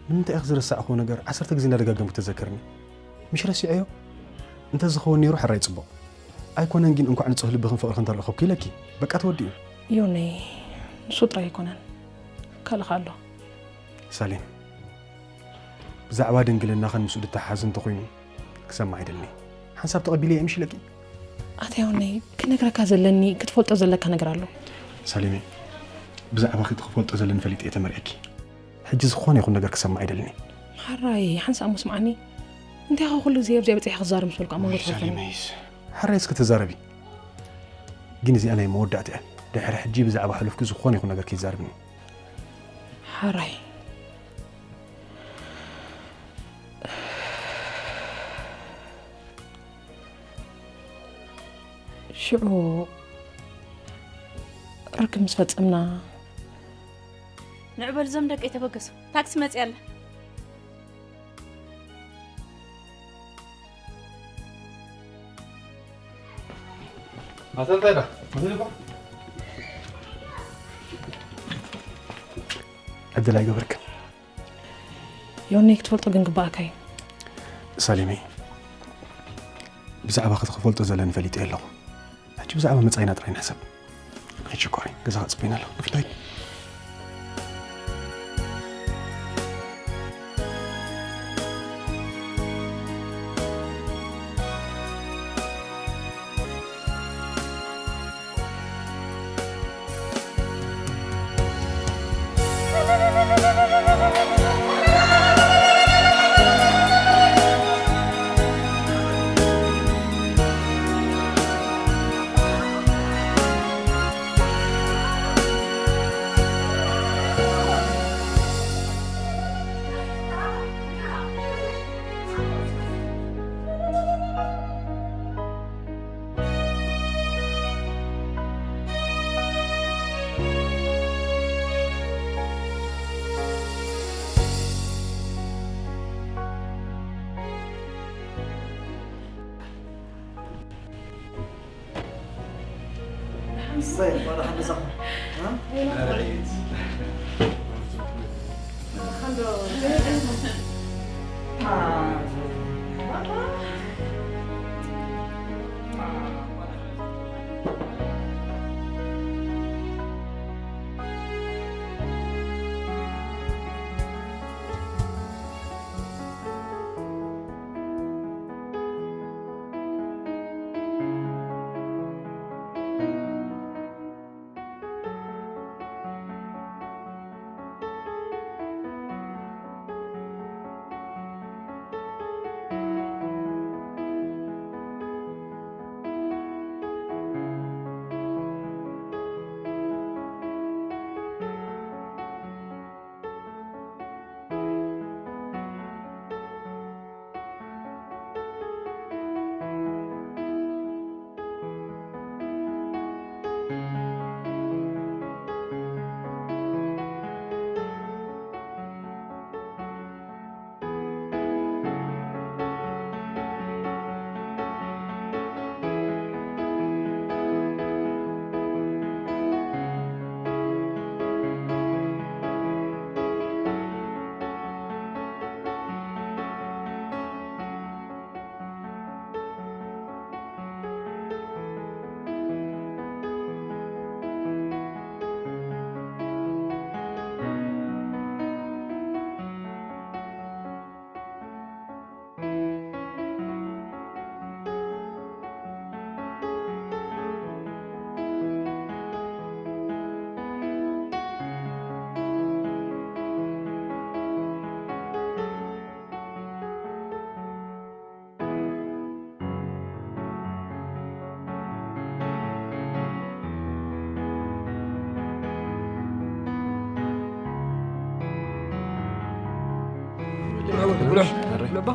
ንምንታይ ኢኺ ዝረሳዕክዎ ነገር ዓሰርተ ግዜ እንዳደጋገምኩ ተዘክርኒ? ምሽ ረሲዐዮ? እንተዝኸውን ነይሩ ሕራይ ጽቡቕ። ኣይኮነን ግን እንኳዕ ንጹህ ልብኽን ፍቕርኽን ተረኸብኩ ኢለኪ። በቃ ተወዲኡ። ዮነይ፣ ንሱ ጥራይ ኣይኮነን። ካልእ ከኣ ኣሎ። ሰሊም፣ ብዛዕባ ድንግልናኽን ምስኡ ድተሓሓዝ እንተኾይኑ ክሰማዕ ኣይደልኒ። ሓንሳብ ተቐቢለዮ ምሽ ኢለኪ። ኣታ ዮነይ፣ ክነግረካ ዘለኒ ክትፈልጦ ዘለካ ነገር ኣሎ። ሰሊመይ፣ ብዛዕባኺ እቲ ክፈልጦ ዘለኒ ፈሊጠ እየ ተመርዕኪ። ሕጂ ዝኾነ ይኹን ነገር ክሰማዕ ኣይደልን እየ። ሓራይ፣ ሓንሳእ እሞ ስምዓኒ። እንታይ ኢኻ ኩሉ ግዜ ኣብዚኣ በጺሐ ክዛረብ ምስ በልኩ ኣብ መንጎ ውይ፣ ትኸልፈኒ? ሰሊመይስ። ሓራይ እስኪ ተዛረቢ። ግን እዚኣ ናይ መወዳእታ እያ። ድሕሪ ሕጂ ብዛዕባ ሕሉፍኪ ዝኾነ ይኹን ነገር ከይዛረብኒ። ሓራይ። ሽዑ ርክብ ምስ ፈጸምና፣ ንዕበል እዞም ደቀይ ተበገሱ። ታክሲ መጽያ ኣላ። ኣሰልጣይዳ፣ ዕድል ኣይገበርክን። ዮኒ ክትፈልጦ ግን ግባኣካ እዩ። ሳሌመይ፣ ብዛዕባ ክትፈልጦ ዘለኒ ፈሊጠ ኣለኹ። ሕጂ ብዛዕባ መጻኢና ጥራይ ንሕሰብ። ኣይትሽኮሪ፣ ገዛ ክጽበይና ኣለኹ። ንፍታይ። ለባ።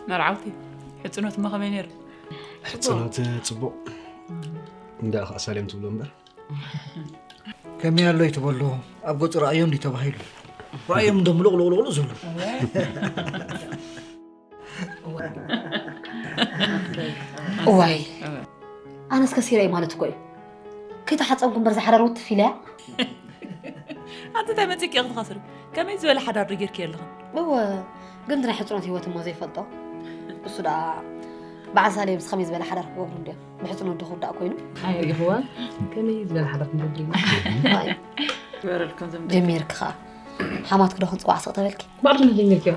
መርዓውቲ፣ ሕጽኖት እሞ ከመይ ነይሩ? ሕጽኖት ጽቡቕ። እንዳ ኸኣ ሳሌም ትብሎ እምበር። ከመይ ኣሎ ይትበሎ፣ ኣብ ገጹ ረኣዮ እንዲ ተባሂሉ። ረኣዮም እንዶ ምሉቕ ሉቕ ሉቕ ዝብሉ። እዋይ። ኣነስ ከሲረ እዩ ማለት እኮ እዩ። ከይተሓጸብኩ እምበር ዝሓረር ውትፍ ኢለ እያ። ኣንቲ እንታይ መጺእኪ ኢኺ ትኸስሪ? ከመይ ዝበለ ሓዳር ዶ ጌርኪ ኣለኽን? እወ፣ ግን እቲ ናይ ሕጽኖት ህይወት እሞ ዘይፈልጦ። እሱ ደኣ በዓል ሳሌምስ ከመይ ዝበለ ሓዳር ክገብሩ እንድዮም? ብሕጽኖት ዶ ክውዳእ ኮይኑ? ኣይ ርኢኽዋ? ከመይ ዝበለ ሓዳር ክንገብር ኢና? ኣይ፣ ይበረልኩም ዘምደ። ጀሚርኪ ኸኣ። ሓማትኪ ዶ ክንጽዋዕ ስቕ ተበልኪ? ባዕልኺ ጀሚርኪዮ።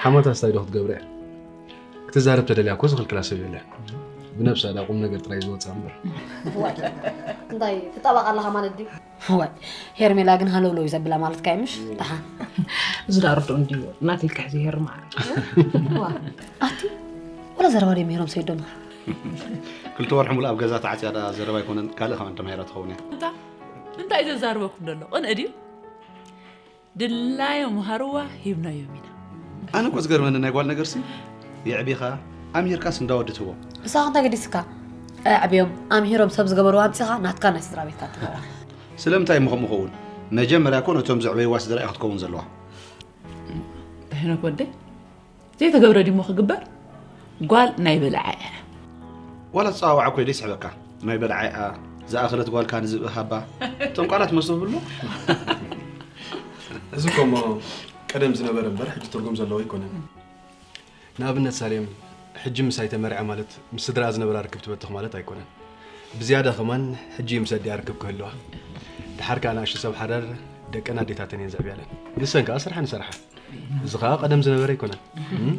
ሓማት ኣስታይ ዶ ክትገብረ እያ? ክትዛረብ ተደልያ እኮ ዝኽልክላ ሰብ የለን። ብነብሳ ዳ ቁም ነገር ጥራይ ዝወጻ እምበር። ዋይ፣ እንታይ ትጣባቕ ኣለኻ ማለት ድዩ? ዋይ፣ ሄርሜላ ግን ሃለውለው እዩ ዘብላ ማለት ካይ ምሽ? ደሓን። እዚ ዳ ርድኦ እንድዩ፣ ናተይ ክሕዚ ሄር መዓር። ዋ፣ ኣቲ፣ ወላ ዘረባ ድዮም ሄሮም ሰይዶም? ክልተ ወርሒ ሙሉእ ኣብ ገዛ ተዓጽያ ዳ ዘረባ ኣይኮነን፣ ካልእ ከማን ተማሂራ ትኸውን እያ። እንታ፣ እንታይ እዩ ዘዛርበኩም ዘሎ? ቅንኢ ድዩ? ድላዮም ሃርዋ ሂብናዮም ኢና። ኣነ እኮ ዝገርመኒ ናይ ጓል ነገርሲ፣ የዕቢኻ ኣምሂርካስ እንዳወዲ ትህቦም። ንስኻ እንታይ ገዲስካ? ኣዕብዮም ኣምሂሮም ሰብ ዝገበርዋ ኣምጺኻ ናትካ ናይ ስድራ ቤትካ ትገብራ። ስለምንታይ እሞ ከምኡ ኸውን? መጀመርያ እኮ ነቶም ዘዕበይዋ ስድራ እያ ክትከውን ዘለዋ። ሄኖክ ወደይ፣ ዘይተገብረ ድሞ ክግበር? ጓል ናይ በላዓ እያ። ዋላ ትጸዋዋዓ እኮ ደስ ይሕበካ። ናይ በላዓ እያ፣ ዝኣኸለት ጓልካ ንዝብኢ ሃባ። እቶም ቃላት መስሎ ብሎ። እዚ እኮ እሞ ቀደም ዝነበረ እምበር ሕጂ ትርጉም ዘለዎ ኣይኮነን። ንኣብነት ሳሌም፣ ሕጂ ምሳይ ተመርዐ ማለት ምስ ስድራኣ ዝነበራ ርክብ ትበትኽ ማለት ኣይኮነን። ብዝያዳ ከማን ሕጂ ምስ ኣዲኣ ርክብ ክህልዋ። ድሓር ከኣ ንኣሽቱ ሰብ ሓዳር ደቀን ኣዴታተን እየን ዘዕብያለን። ንሰን ከኣ ስርሐን ይሰርሓ። እዚ ከኣ ቀደም ዝነበረ ኣይኮነን። እም?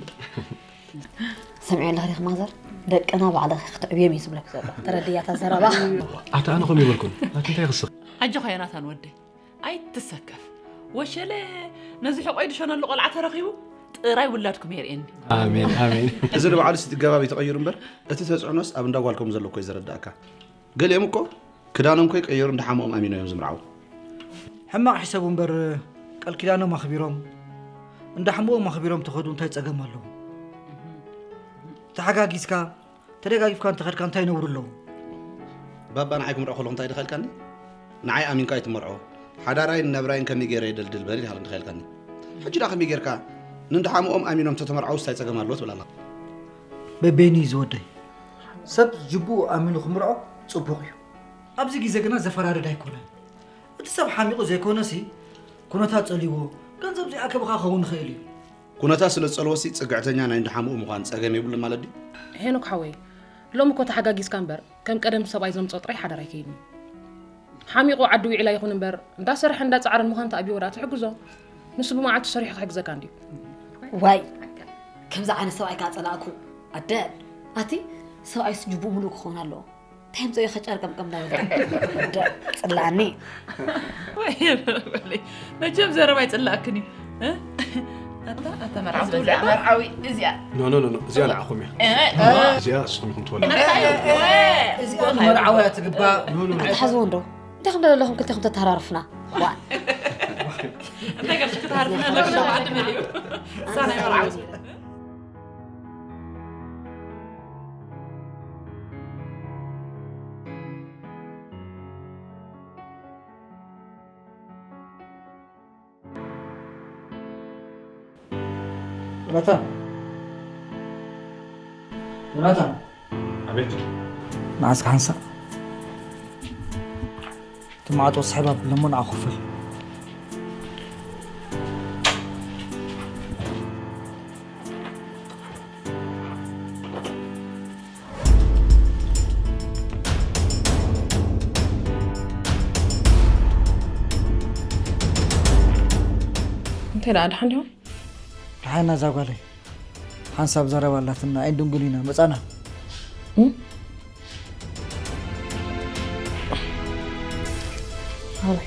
ሰሚዐ ኣለኺ ዲኺ ማዘር? ደቅና ባዕልኺ ክትዕብዮም እዩ ዝብለኪ ዘሎ። ተረድእያ እታ ዘረባ? ኣታ ኣነ ከምኡ ይበልኩን። ኣቲ እንታይ ክስኽ? ኣጆኻ ዮናታን ወደይ፣ ኣይትሰከፍ። ወሸለ ነዚ ሕቖይ ድሸነሉ ቆልዓ ተረኺቡ ጥራይ ውላድኩም የርእየኒ። ኣሜን፣ ኣሜን። እዚ ንባዕሉ እቲ ገባብ እዩ ተቐይሩ እምበር፣ እቲ ተጽዕኖስ ኣብ እንዳ ጓልኩም ዘሎ እኮ እዩ ዘረዳእካ። ገሊኦም እኮ ክዳኖም ከይቀየሩ እንዳ ሓሞኦም ኣሚኖም እዮም ዝምርዓዉ። ሕማቕ ሕሰቡ እምበር፣ ቃል ኪዳኖም ኣኽቢሮም፣ እንዳ ሓሞኦም ኣኽቢሮም ተኸዱ እንታይ ጸገም ኣለዎ? ተሓጋጊዝካ፣ ተደጋጊፍካ እንተኸድካ እንታይ ነውሪ ኣለዎ? ባባ ንዓይ ክምርዖ ከለኹ እንታይ ድኻ ኢልካኒ? ንዓይ ኣሚንካ ኣይትመርዖ። ሓዳራይን ናብራይን ከመይ ገይረ የደልድል በል ኢኻ እንድኻ ኢልካኒ። ሕጂ ደኣ ከመይ ጌርካ ንእንዳ ሓሞኦም ኣሚኖም ተተመርዓዉስ እንታይ ጸገም ኣለዎ ትብል ኣለኻ? በበይኑ እዩ ዝወደይ። ሰብ ጅቡኡ ኣሚኑ ክምርዖ ጽቡቕ እዩ። ኣብዚ ግዜ ግና ዘፈራርድ ኣይኮነን። እቲ ሰብ ሓሚቑ ዘይኮነሲ፣ ኩነታት ጸልይዎ፣ ገንዘብ ዘይኣከበ ከኣ ክኸውን ይኽእል እዩ። ኩነታት ስለ ዝጸልዎሲ፣ ጽግዕተኛ ናይ እንዳ ሓሙኡ ምዃን ጸገም የብሉን ማለት ድዩ? ሄኖክ ሓወይ፣ ሎሚ እኮ ተሓጋጊዝካ እምበር፣ ከም ቀደም ሰብኣይ ዘምጾ ጥራይ ሓዳር ኣይከይድን እዩ። ሓሚቑ ዓዲ ዊዕላ ይኹን እምበር፣ እንዳሰርሐን እንዳጻዕረን ምዃን ተኣብዮ ወዳ ትሕግዞ። ንሱ ብመዓልቱ ሰሪሑ ክሕግዘካ እንድዩ። ዋይ፣ ከምዚ ዓይነት ሰብኣይ ከኣ ጸላእኩ። ኣደ፣ ኣቲ፣ ሰብኣይስ ጅቡኡ ምሉእ ክኸውን ኣለዎ። እንታይ ኣምጽኦ ኢኻ ጨርቀምቀም እንዳበልካ? ደ-፣ ጽላእኒ። ወይ በለይ። መቸም ዘረባ ኣይጽላእክን እዩ። እ? ኣታ፣ ኣታ መርዓዊ እዚኣ፣ እዚኣ። መርዓዊ እዚኣ። ኖ፣ ኖ፣ ኖ፣ ኖ። እዚኣ ንዓኹም እያ። እ፣ እ። እዚኣ ንስኹም ኢኹም ትበልዑ። እንታይ እዩ? እዚኣ ንመርዓዊ እያ ትግባእ። ኖ፣ ኖ፣ ኖ። ኣታ ሓዝዎ እንዶ። እንታይ ከም ዘለኹም ክልቴኹም ተተሃራርፉና? ዋ። እንታይ ጌርሽ ክትሃርፍና ኣለሽ? ዓዲ መሊኡ። እሳ ናይ መርዓዊ። ዮናታን፣ ዮናታን፣ ኣቤት። መዓስ ክሓንሳእ? እቲ ማዕጾ ስሕብ ኣብለሞ ንዓ ኮፍ በል። ደኣ ደሓን ዲኹም? ደሓና እዛ ጓለይ። ሓንሳብ ዘረባ ኣላትና ኣይንድንጉል ኢና መጻና። እም? ኣበይ?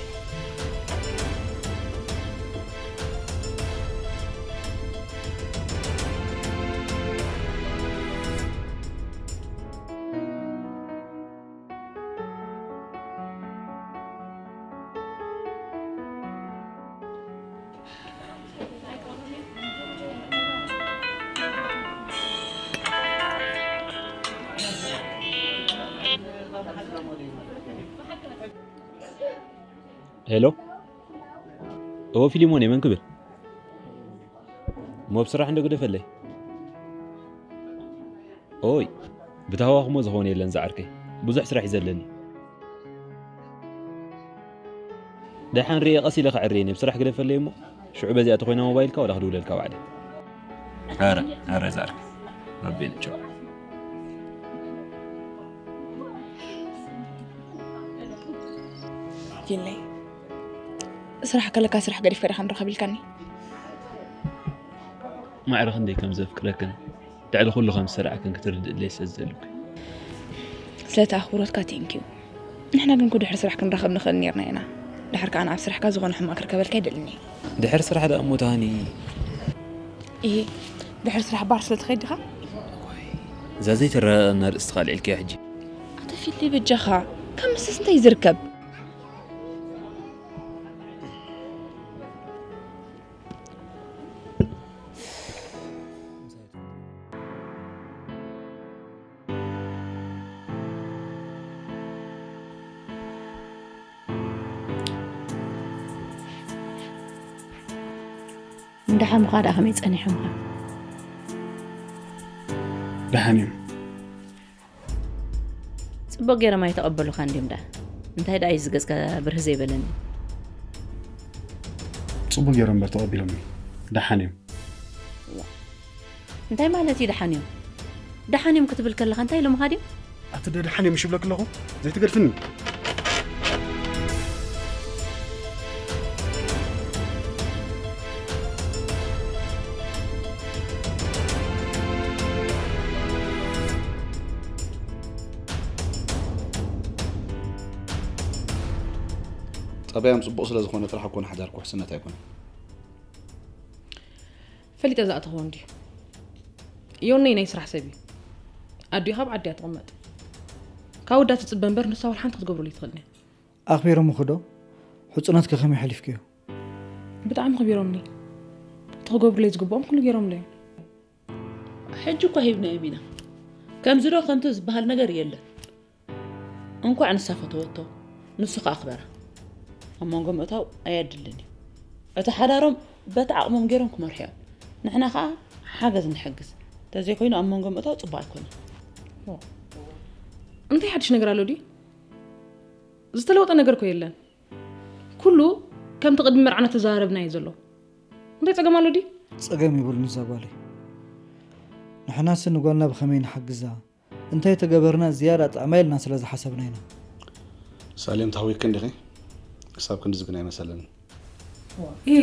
ሄሎ፣ እወ ፊሊሞን፣ የመን ክብል እሞ ብስራሕ እንዶ ግደፈለይ። ኦይ፣ ብታህዋኽሞ ዝኾነ የለን ዝዓርከይ፣ ብዙሕ ስራሕ እዩ ዘለኒ። ደሓን ርኤ ቀስ ኢለ ክዕርየን እየ፣ ብስራሕ ግደፈለይ እሞ ሽዑ በዚኣ ተኾይና ሞባይልካ ዋላ ክድውለልካ ባዕለ። ኣረ ኣረ፣ ዝዓርከይ ረቢ ንቸው። ፊለይ፣ ስራሕ ከለካ ስራሕ ገዲፍካ ዲኻ ንረኸብ ኢልካኒ? ማዕረ ክንደይ ከም ዘፍቅረክን ልዕሊ ኩሉ ከም ዝሰርዓክን ክትርድእለይ ስለ ዝደለኩ። ስለቲ ኣኽብሮትካ ቴንኪዩ። ንሕና ግን እኮ ድሕሪ ስራሕ ክንራኸብ ንኽእል ኔርና ኢና። ድሕር ከኣ ኣብ ስራሕካ ዝኾነ ሕማቕ ክርከበልካ ኣይደልን እየ። ድሕሪ ስራሕ ደኣ እሞ ተሃኒ። እሂ፣ ድሕሪ ስራሕ ባር ስለ ትኸይድ ዲኻ? እዛ ዘይትረኣና ርእስትኻ ኣልዒልካያ ሕጂ። ኣተ ፊሊ በጃኻ፣ ካብ ምስስ እንታይ እዩ ዝርከብ? እንዳ ሓሙኻ ደኣ ከመይ ጸኒሖምኻ? ደሓን እዮም። ጽቡቕ ገይሮም ኣይተቐበሉኻን ድዮም ደኣ? እንታይ ደኣ እዩ እዚ ገጽካ ብርህ ዘይበለኒ? ጽቡቕ ገይሮም እምበር ተቐቢሎምኒ። ደሓን እዮም። እንታይ ማለት እዩ ደሓን እዮም? ደሓን እዮም ክትብል ከለኻ እንታይ ኢሎምኻ ድዮም? ኣቲ ደ ደሓን እዮም ምሽ ይብለክ ኣለኹ? ዘይትገድፍኒ። ጠባዮም ጽቡቕ ስለ ዝኾነ ጥራሕ እኮ ንሓዳር ክውሕስነት ኣይኮነን። ፈሊጠ ዝኣተኽዎ እንድዩ። ዮነይ ናይ ስራሕ ሰብ እዩ። ኣዲኡ ካብ ዓዲ እያ ትቕመጥ። ካብ ወዳ ትጽበ እምበር ንሳ ወላ ሓንቲ ክትገብረሉ ኣይትኽእልን እያ። ኣኽቢሮምኺ ዶ? ሕጹነትኪ ከመይ ሓሊፍክዮ? ብጣዕሚ ኣኽቢሮምኒ። እቲ ክገብሩለይ ዝግብኦም ኩሉ ገይሮምለይ እዮም። ሕጂ እኳ ሂብናዮም ኢና። ከምዚ ዶ ከምቲ ዝበሃል ነገር የለን። እንኳዕ ንሳ ፈተወቶ፣ ንሱ ከኣ ኣኽበራ። ኣብ መንጎ ምእታው ኣየድልን እዩ። እቲ ሓዳሮም በቲ ዓቕሞም ገይሮም ክመርሑ እዮም። ንሕና ከኣ ሓገዝ ንሕግዝ። እንተዘይኮይኑ ኣብ መንጎ ምእታው ጽቡቕ ኣይኮነን። እንታይ ሓድሽ ነገር ኣሎ ድዩ? ዝተለወጠ ነገር እኮ የለን። ኩሉ ከምቲ ቅድሚ መርዓ እናተዘራረብና እዩ ዘሎ። እንታይ ጸገም ኣሎ ድዩ? ጸገም ይብሉን እዛ ጓለይ። ንሕናስ ንጓልና ብኸመይ ንሓግዛ? እንታይ ተገበርና ዝያዳ ጥዕማ ኢልና ስለ ዝሓሰብና ኢና። ሳሌም ተሃዊክን ዲኺ? ክሳብ ክንድዚ ግን ኣይመሰለንን። እ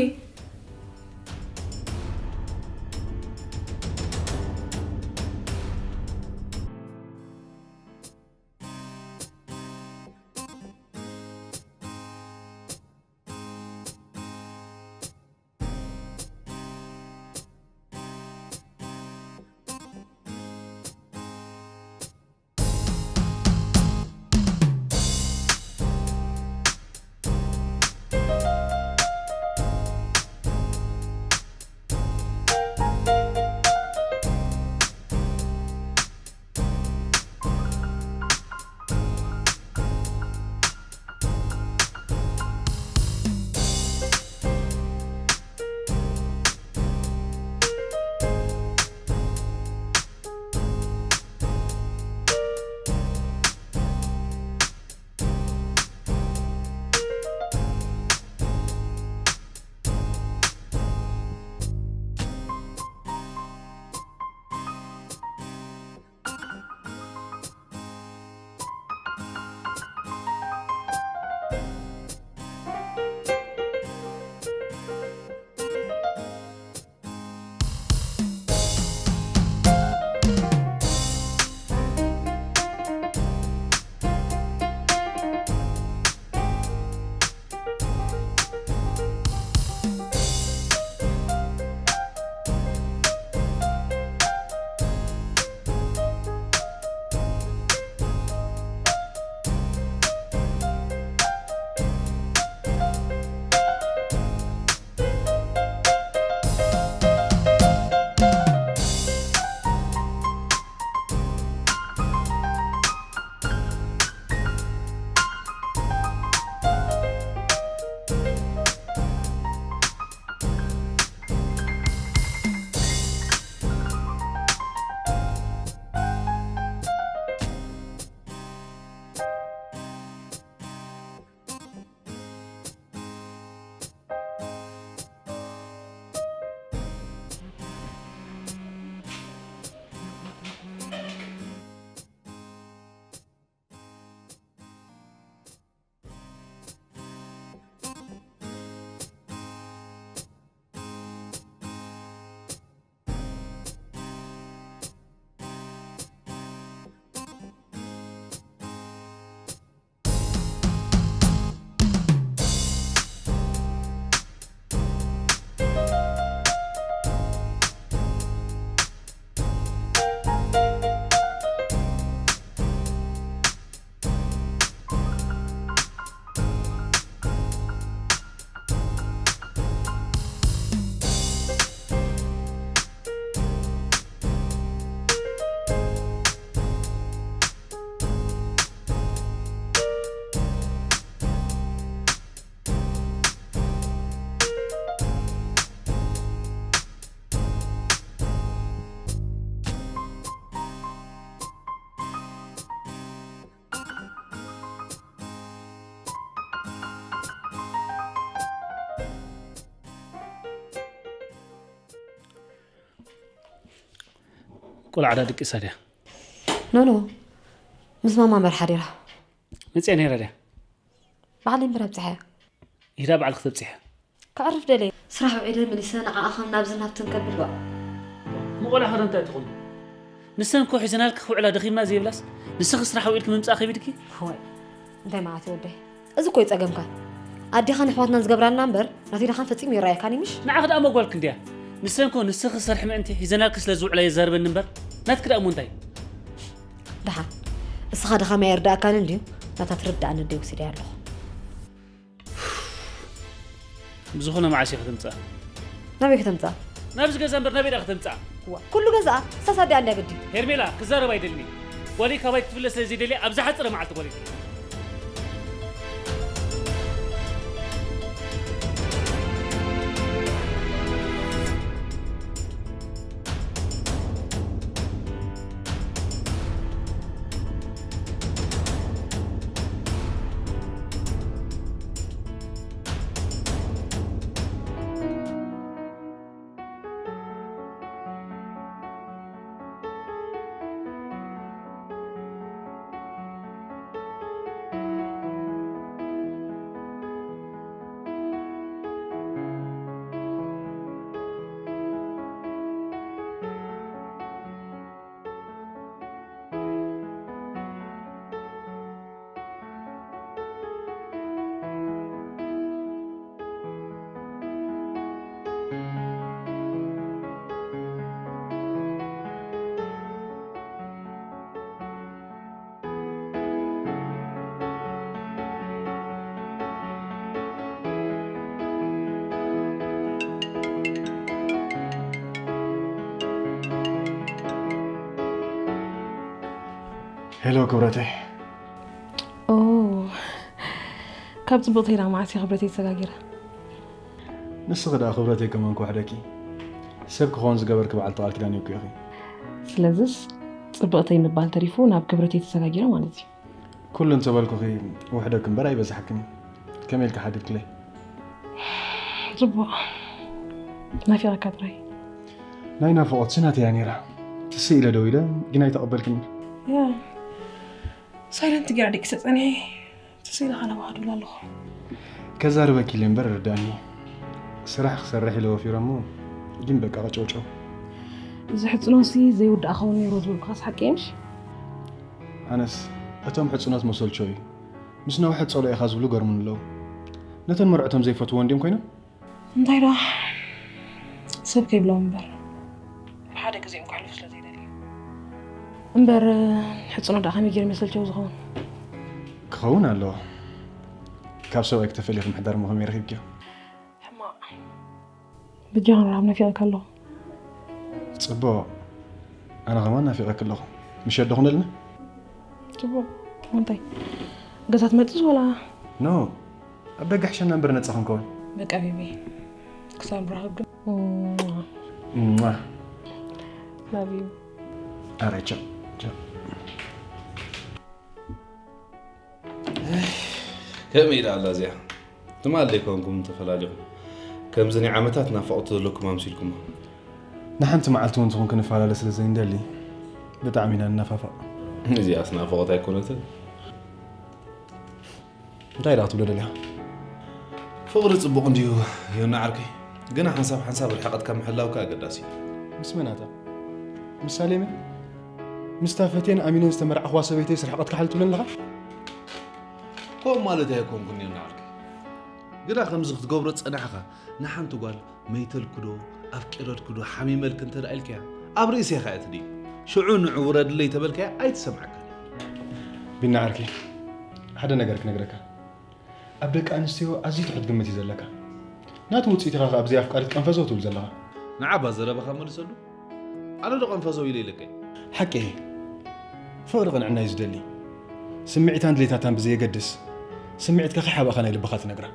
ቆልዓ ድያ ድቂሳ ድያ? ኖ ኖ፣ ምስ ማማ መርሓ ዲራ። መፅያ ነይራ ድያ? ባዕለይ እምበር ኣብፅሐያ። ኢዳ ባዕልኪ ተብፅሐ። ከዕርፍ ደለየ። ስራሕ ውዒለ መሊሰ ንዓኣ ከም ናብዝን ናብትን ከብል ጓ። ንቆልዓ ከ እንታይ ትኾኑ? ንሰን እኮ ሒዘናልኪ ክውዕላ ደኺምና ዘይብላስ፣ ንስኺ ስራሕ ውዒልኪ ምምፃእ ከቢድኪ? ወይ፣ እንታይ ማለት እዩ ወደይ? እዚ እኮ እዩ ፀገምካ። ኣዴኻን ኣሕዋትናን ዝገብራልና እምበር ናተይ ድኻን ፈፂሙ ይረኣየካን እዩ ምሽ? ንዓኺ ደኣ መጓልኪ እንድያ። ንሰን እኮ ንስኺ ሰርሒ ምእንቲ ሒዘናልኪ ስለ ዝውዕላ የዛርበኒ እምበር፣ ናትኪ ደኣ እሞ እንታይ? ደሓን እስኻ ድኻመይ ኣይርዳእካን እንድዩ፣ ናታ ትርዳእኒ ደይ ወሲደያ ኣለኹ። ብዝኾነ መዓስ ኢኺ ትምጻእ? ናበይ ከተምፅኣ? ናብዚ ገዛ እምበር ናበይ ደኣ ከተምጻእ? ዋ፣ ኩሉ ገዛኣ ሳሳ ድያ ኣለያ ግዲ። ሄርሜላ ክዛረብ ኣይደልኒ። ጓለይ ካባይ ክትፍለ ስለ ዘይደልያ ኣብ ዝሓጸረ መዓልቲ ጓለይ ትምጻእ። ሄሎ ክብረተይ። ኦ፣ ካብ ጽቡቕ ተይራ መዓስ እየ ክብረተይ ተሰጋጊራ? ንስኺ ደኣ ክብረተይ ከመን ክውሕደኪ? ሰብ ክኸውን ዝገበርኪ በዓልቲ ቃል ኪዳን እኮ ኢኺ። ስለዚስ ጽብቕተይ ምባል ተሪፉ ናብ ክብረተይ ተሰጋጊረ ማለት እዩ። ኩሉ እንተበልኩኺ ውሕደኪ እምበር ኣይበዛሕክን እዩ። ከመይ ኢልኪ ሓዲርክለይ? ጽቡቕ ናፊቐካ ጥራይ። ናይ ናፍቖትሲ ናተይ እያ ነይራ። ትስእ ኢለ ደው ኢለ ግን ኣይተቐበልክን። ያ ሳይለንት ጌራ ደቂሰ ጸኒሐ። ትስእ ኢለ ካላ ባዕዱላ ኣለኹ። ከዛርበኪ ኢለ እምበር ርዳእኒ። ስራሕ ክሰርሕ ኢለ ወፊረ እሞ ግን በቃ ቀጨውጨው። እዚ ሕጽኖሲ ዘይውዳእ ኸውን ነይሩ ዝብልኩኻስ ሓቂ ምሽ? ኣነስ እቶም ሕጽኖት መሰልቸው እዩ። ምስ ነውሐት ጸሎ ኢኻ ዝብሉ ገርሙን ኣለዉ። ነተን መርዕቶም ዘይፈትዎ እንዲዮም ኮይኖም? እንታይ ደኣ ሰብ ከይብሎም እምበር ሓደ ግዜኦም ክሕልፉ ስለ ዘይደልዩ። እምበር ሕጽኖ ደኣ ከመይ ገይሩ መሰልቸው ዝኸውን? ክኸውን ኣለዎ። ካብ ሰብኣይ ክተፈሊኹ ምሕዳር እሞ ከመይ ረኺብክዮ? ሕማቕ ብጃኹም ረሃብ ናፊቐካ ኣለኹ። ጽቡቕ። ኣነ ከማን ናፊቐኪ ኣለኹ። ምሸት ዶ ኩነልና? ጽቡቕ። እንታይ ገዛ ትመጽስ ወላ? ኖ፣ ኣብ ደገ ሕሸና እምበር ነጻ ክንከውን። በቃ ቤቢ ክሳብ ንራኸብ ግን እማ ላቭ ዩ። ኣረ ቻው ቻው። ከመይ ኢላ ኣላ እዚኣ? ትማል ዘይኮንኩም ተፈላሊኹም ከምዚ ናይ ዓመታት ናፍቖት ዘለኩም ኣምሲልኩማ። ንሓንቲ መዓልቲ እውን ትኹን ክንፈላለ ስለ ዘይንደሊ ብጣዕሚ ኢና ንናፋፈቕ። እዚኣስ ናፍቖት ኣይኮነትን። እንታይ ደኣ ክትብሎ ደሊኻ? ፍቕሪ ጽቡቕ እንድዩ ዮና ዓርከይ፣ ግና ሓንሳብ ሓንሳብ ርሕቐትካ ምሕላውካ ኣገዳሲ እዩ። ምስ መናታ? ምስ ሳሌመ? ምስታ ፈትየን ኣሚነን ዝተመርዓኽዋ ሰበይተይስ ርሕቐትካ ሓል ትብለኒ ኣለኻ? ከምኡ ማለት ኣይኮንኩን ዮና ዓርከይ፣ ግና ከምዚ ክትገብሮ ጸናሕካ ንሓንቲ ጓል መይተልኪ ዶ ኣፍቂረልኪ ዶ ሓሚመልኪ እንተ ደኣ ኢልካያ ኣብ ርእሲ ኢኻ እያ ትድይብ። ሽዑ ንዑ ውረድለይ ተበልካያ ኣይትሰምዓካን እያ። ቢና ዓርከይ፣ ሓደ ነገር ክነግረካ። ኣብ ደቂ ኣንስትዮ ኣዝዩ ትሑት ግምት እዩ ዘለካ። ናቱ ውጽኢት ኢኻ ከኣ ብዘይ ኣፍቃሪት ቀንፈዘው ትብል ዘለኻ። ንዓባ ዘረባኻ መልሰሉ። ኣነ ዶ ቀንፈዘው ኢለ ኢለካ እየ? ሓቂ እየ። ፍቕሪ ቅንዕና እዩ ዝደሊ። ስምዒታን ድሌታታን ብዘየገድስ ስምዒትካ ከይሓባእካ ናይ ልብኻ ትነግራ።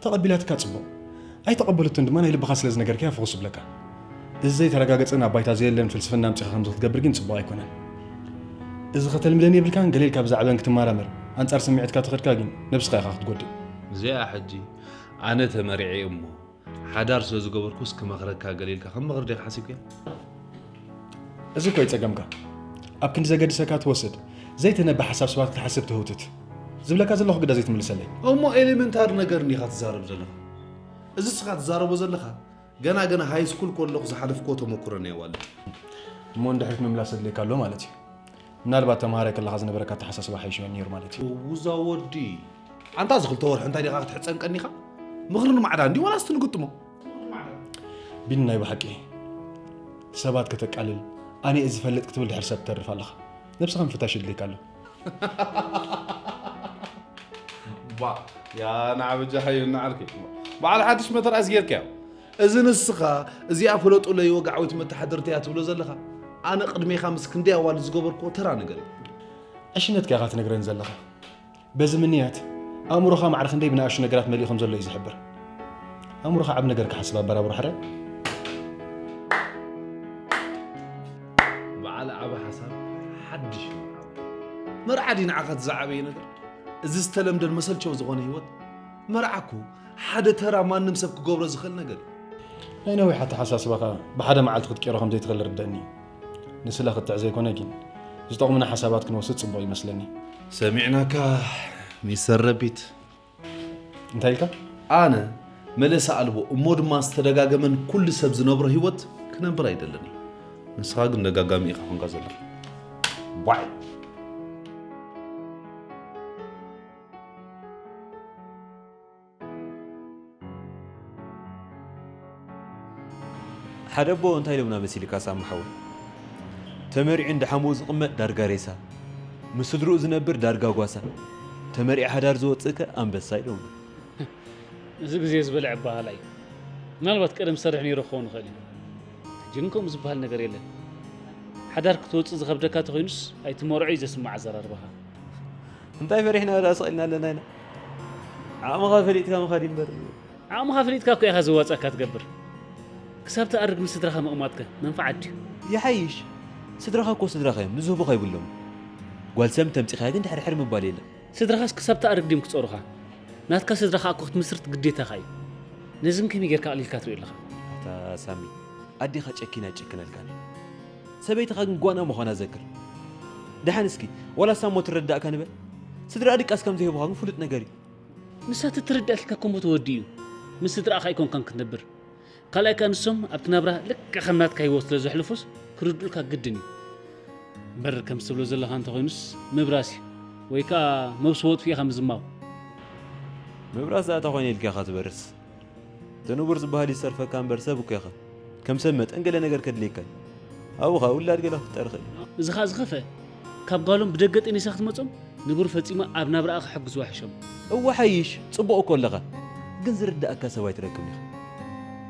ተቐቢላትካ ጽቡቕ፣ ኣይተቐበለትን ድማ ናይ ልብኻ ስለ ዝነገርካያ ፍኹስ ይብለካ። እዚ ዘይተረጋገጸን ኣብ ባይታ ዘየለን ፍልስፍና ኣምጺኻ ከምዚ ክትገብር ግን ጽቡቕ ኣይኮነን። እዚ ከተልምደኒ የብልካን፣ ገለ ኢልካ ብዛዕበን ክትመራመር፣ ኣንጻር ስምዒትካ ተኸድካ ግን ነብስኻ ኢኻ ክትጎድእ። እዚኣ ሕጂ ኣነ ተመሪዐ እሞ ሓዳር ስለ ዝገበርኩስ ክመኽረካ ገለ ኢልካ ከም ምኽሪ ዲኻ ሓሲብካዮ? እዚ እኮ እዩ ጸገምካ። ኣብ ክንዲ ዘገድሰካ ትወስድ፣ ዘይተነበ ሓሳብ ሰባት ክትሓስብ ትህውትት። ዝብለካ ዘለኹ ግዳ ዘይትምልሰለይ። እሞ ኤሌመንታሪ ነገር እንዲኻ ትዛረብ ዘለኻ። እዚ እስኻ ትዛረቦ ዘለኻ፣ ገና ገና ሃይ ስኩል ከለኹ ዝሓለፍክዎ ተመኩሮ እኒኦ ዋለ። እሞ እንድሕሪት ምምላስ ኣድልየካ ኣሎ ማለት እዩ። ምናልባት ተምሃራይ ከለኻ ዝነበረካ ኣተሓሳስባ ሓይሽ ይሆን ነይሩ ማለት እዩ። እውዛ ወዲ፣ ኣንታ እዚ ክልተ ወርሒ እንታይ ዲኻ ክትሕጸን ቀኒኻ? ምኽሪ ንማዕዳ እንዲ ወላስ ትንግጥሞ? ቢኒ፣ ናይ ብሓቂ ሰባት ከተቃልል፣ ኣነ እየ ዝፈልጥ ክትብል ድሕሪ ሰብ ትተርፍ ኣለኻ። ነብስኻ ምፍታሽ የድልየካ ኣሎ። ባ፣ ያ ንዓ በጃኻ እዩ ንዓልኪ። በዓል ሓድሽ መተርኣስ ጌርካዮ። እዚ ንስኻ እዚኣ ፍለጡለይ ወግዓዊት መተሓድርት እያ ትብሎ ዘለኻ። ኣነ ቅድሜኻ ምስ ክንደይ ኣዋልድ ዝገበርክዎ ተራ ነገር እዩ። ዕሽነትካ ኢኻ ትነግረን ዘለኻ። በዚ ምንያት ኣእምሮኻ ማዕረ ክንደይ ብንኣሽቱ ነገራት መሊኡ ከም ዘሎ እዩ ዝሕብር። ኣእምሮኻ ዓቢ ነገር ክሓስብ ኣበራብሮ ሕራይ። በዓል ዓቢ ሓሳብ ሓድሽ እዩ። መርዓ ድዩ ንዓኻ እቲ ዝዓበየ ነገር? እዚ ዝተለምደን መሰልቸው ዝኾነ ህይወት መርዓ እኮ ሓደ ተራ ማንም ሰብ ክገብሮ ዝኽእል ነገር እዩ። ናይ ነዊሕ ኣተሓሳስባኻ ብሓደ መዓልቲ ክትቅይሮ ከም ዘይትኽእል ርደእኒ እዩ። ንስለ ክትዕ ዘይኮነ ግን ዝጠቕሙና ሓሳባት ክንወስድ ጽቡቕ ይመስለኒ። ሰሚዕናካ ሚስተር ረቢት። እንታይ ኢልካ? ኣነ መልእሰ ኣልቦ እሞ ድማ ዝተደጋገመን ኩሉ ሰብ ዝነብሮ ህይወት ክነብር ኣይደለኒ። ንስኻ ግን ደጋጋሚ ኢኻ ኮንካ ዘለኻ። ዋይ። ሓደ ኣቦ እንታይ ኢሎምና መሲልካ ሳሚ ሓወይ? ተመሪዑ እንዳ ሓሙኡ ዝቕመጥ ዳርጋ ሬሳ፣ ምስ ስድርኡ ዝነብር ዳርጋ ጓሳ፣ ተመሪዑ ሓዳር ዝወጽእከ ኣንበሳ ኢሎምና። እዚ ግዜ ዝበልዕ ኣበሃህላ እዩ። ምናልባት ቀደም ዝሰርሕ ነይሩ ክኸውን ይኽእል እዩ። ሕጂ ግን ከምኡ ዝበሃል ነገር የለን። ሓዳር ክትወጽእ ዝኸብደካ ተኾይኑስ ኣይትመርዖ እዩ ዘስምዕ ኣዘራርባኻ። እንታይ ፈሪሕና ደኣ ስቕ ኢልና ኣለና ኢና? ዓቕምኻ ፈሊጥካ ምኻድ እዩ እምበር። ዓቕምኻ ፈሊጥካ እኮ ኢኻ ዘዋጽኣካ ትገብር። ክሳብ ትኣርግ ምስ ስድራኻ ምቕማጥከ መንፍዓት ድዩ? ይሓይሽ። ስድራኻ እኮ ስድራኻ እዮም፣ ንዝህቡኻ ይብሎም። ጓል ሰብ እንተምጺኻያ ግን ድሕርሕር ምባል የለን። ስድራኻስ ክሳብ ትኣርግ ድዮም ክጸሩኻ? ናትካ ስድራ ከኣ እኮ ክትምስርት ግዴታኻ እዩ። ነዚ ግን ከመይ ጌርካ ኣቕሊልካ ትሪኦ ኣለኻ? ኣታ ሳሚ፣ ኣዴኻ ጨኪና ኣይጨክነልካን። ሰበይትኻ ግን ጓና ምዃና ዘክር። ደሓን እስኪ፣ ዋላ እሳ እሞ ትረዳእካ ንበል። ስድራ ድቃስ ከም ዘይህቡኻ ግን ፍሉጥ ነገር እዩ። ንሳ ትትርዳእልካ እኮ እሞ ተወዲኡ እዩ። ምስ ስድራኻ ኣይኮንካን ክትነብር። ካልኣይ ከኣ ንሶም ኣብቲ ናብራ ልክዕ ከም ናትካ ህይወት ስለ ዘሕልፉስ ክርድኡልካ ግድን እዩ። እምበር ከምዚ ትብሎ ዘለኻ እንተኾይኑስ ምብራስ እዩ። ወይ ከኣ መብስዎ ኣጥፊእኻ ምዝማው። ምብራስ ደኣ እንታይ ኾይነ ኢልካ ኢኻ ትበርስ? እቲ ንቡር ዝበሃል ይሰርፈካ እምበር ሰብ እኮ ኢኻ። ከም ሰብ መጠን ገለ ነገር ከድልየካ እዩ። ኣብኡ ኸኣ ውላድ ገለ ክፍጠር ይኽእል እዩ። እዚ ኸኣ ዝኸፍአ፣ ካብ ጓሎም ብደገ ጠኒሳ ክትመጾም ንቡር ፈጺማ ኣብ ናብራኣ ክሕግዝዋ ሕሾም። እወ ሓይሽ፣ ጽቡቕ እኮ ኣለኻ። ግን ዝርድኣካ ሰብ ኣይትረክብን ኢኻ።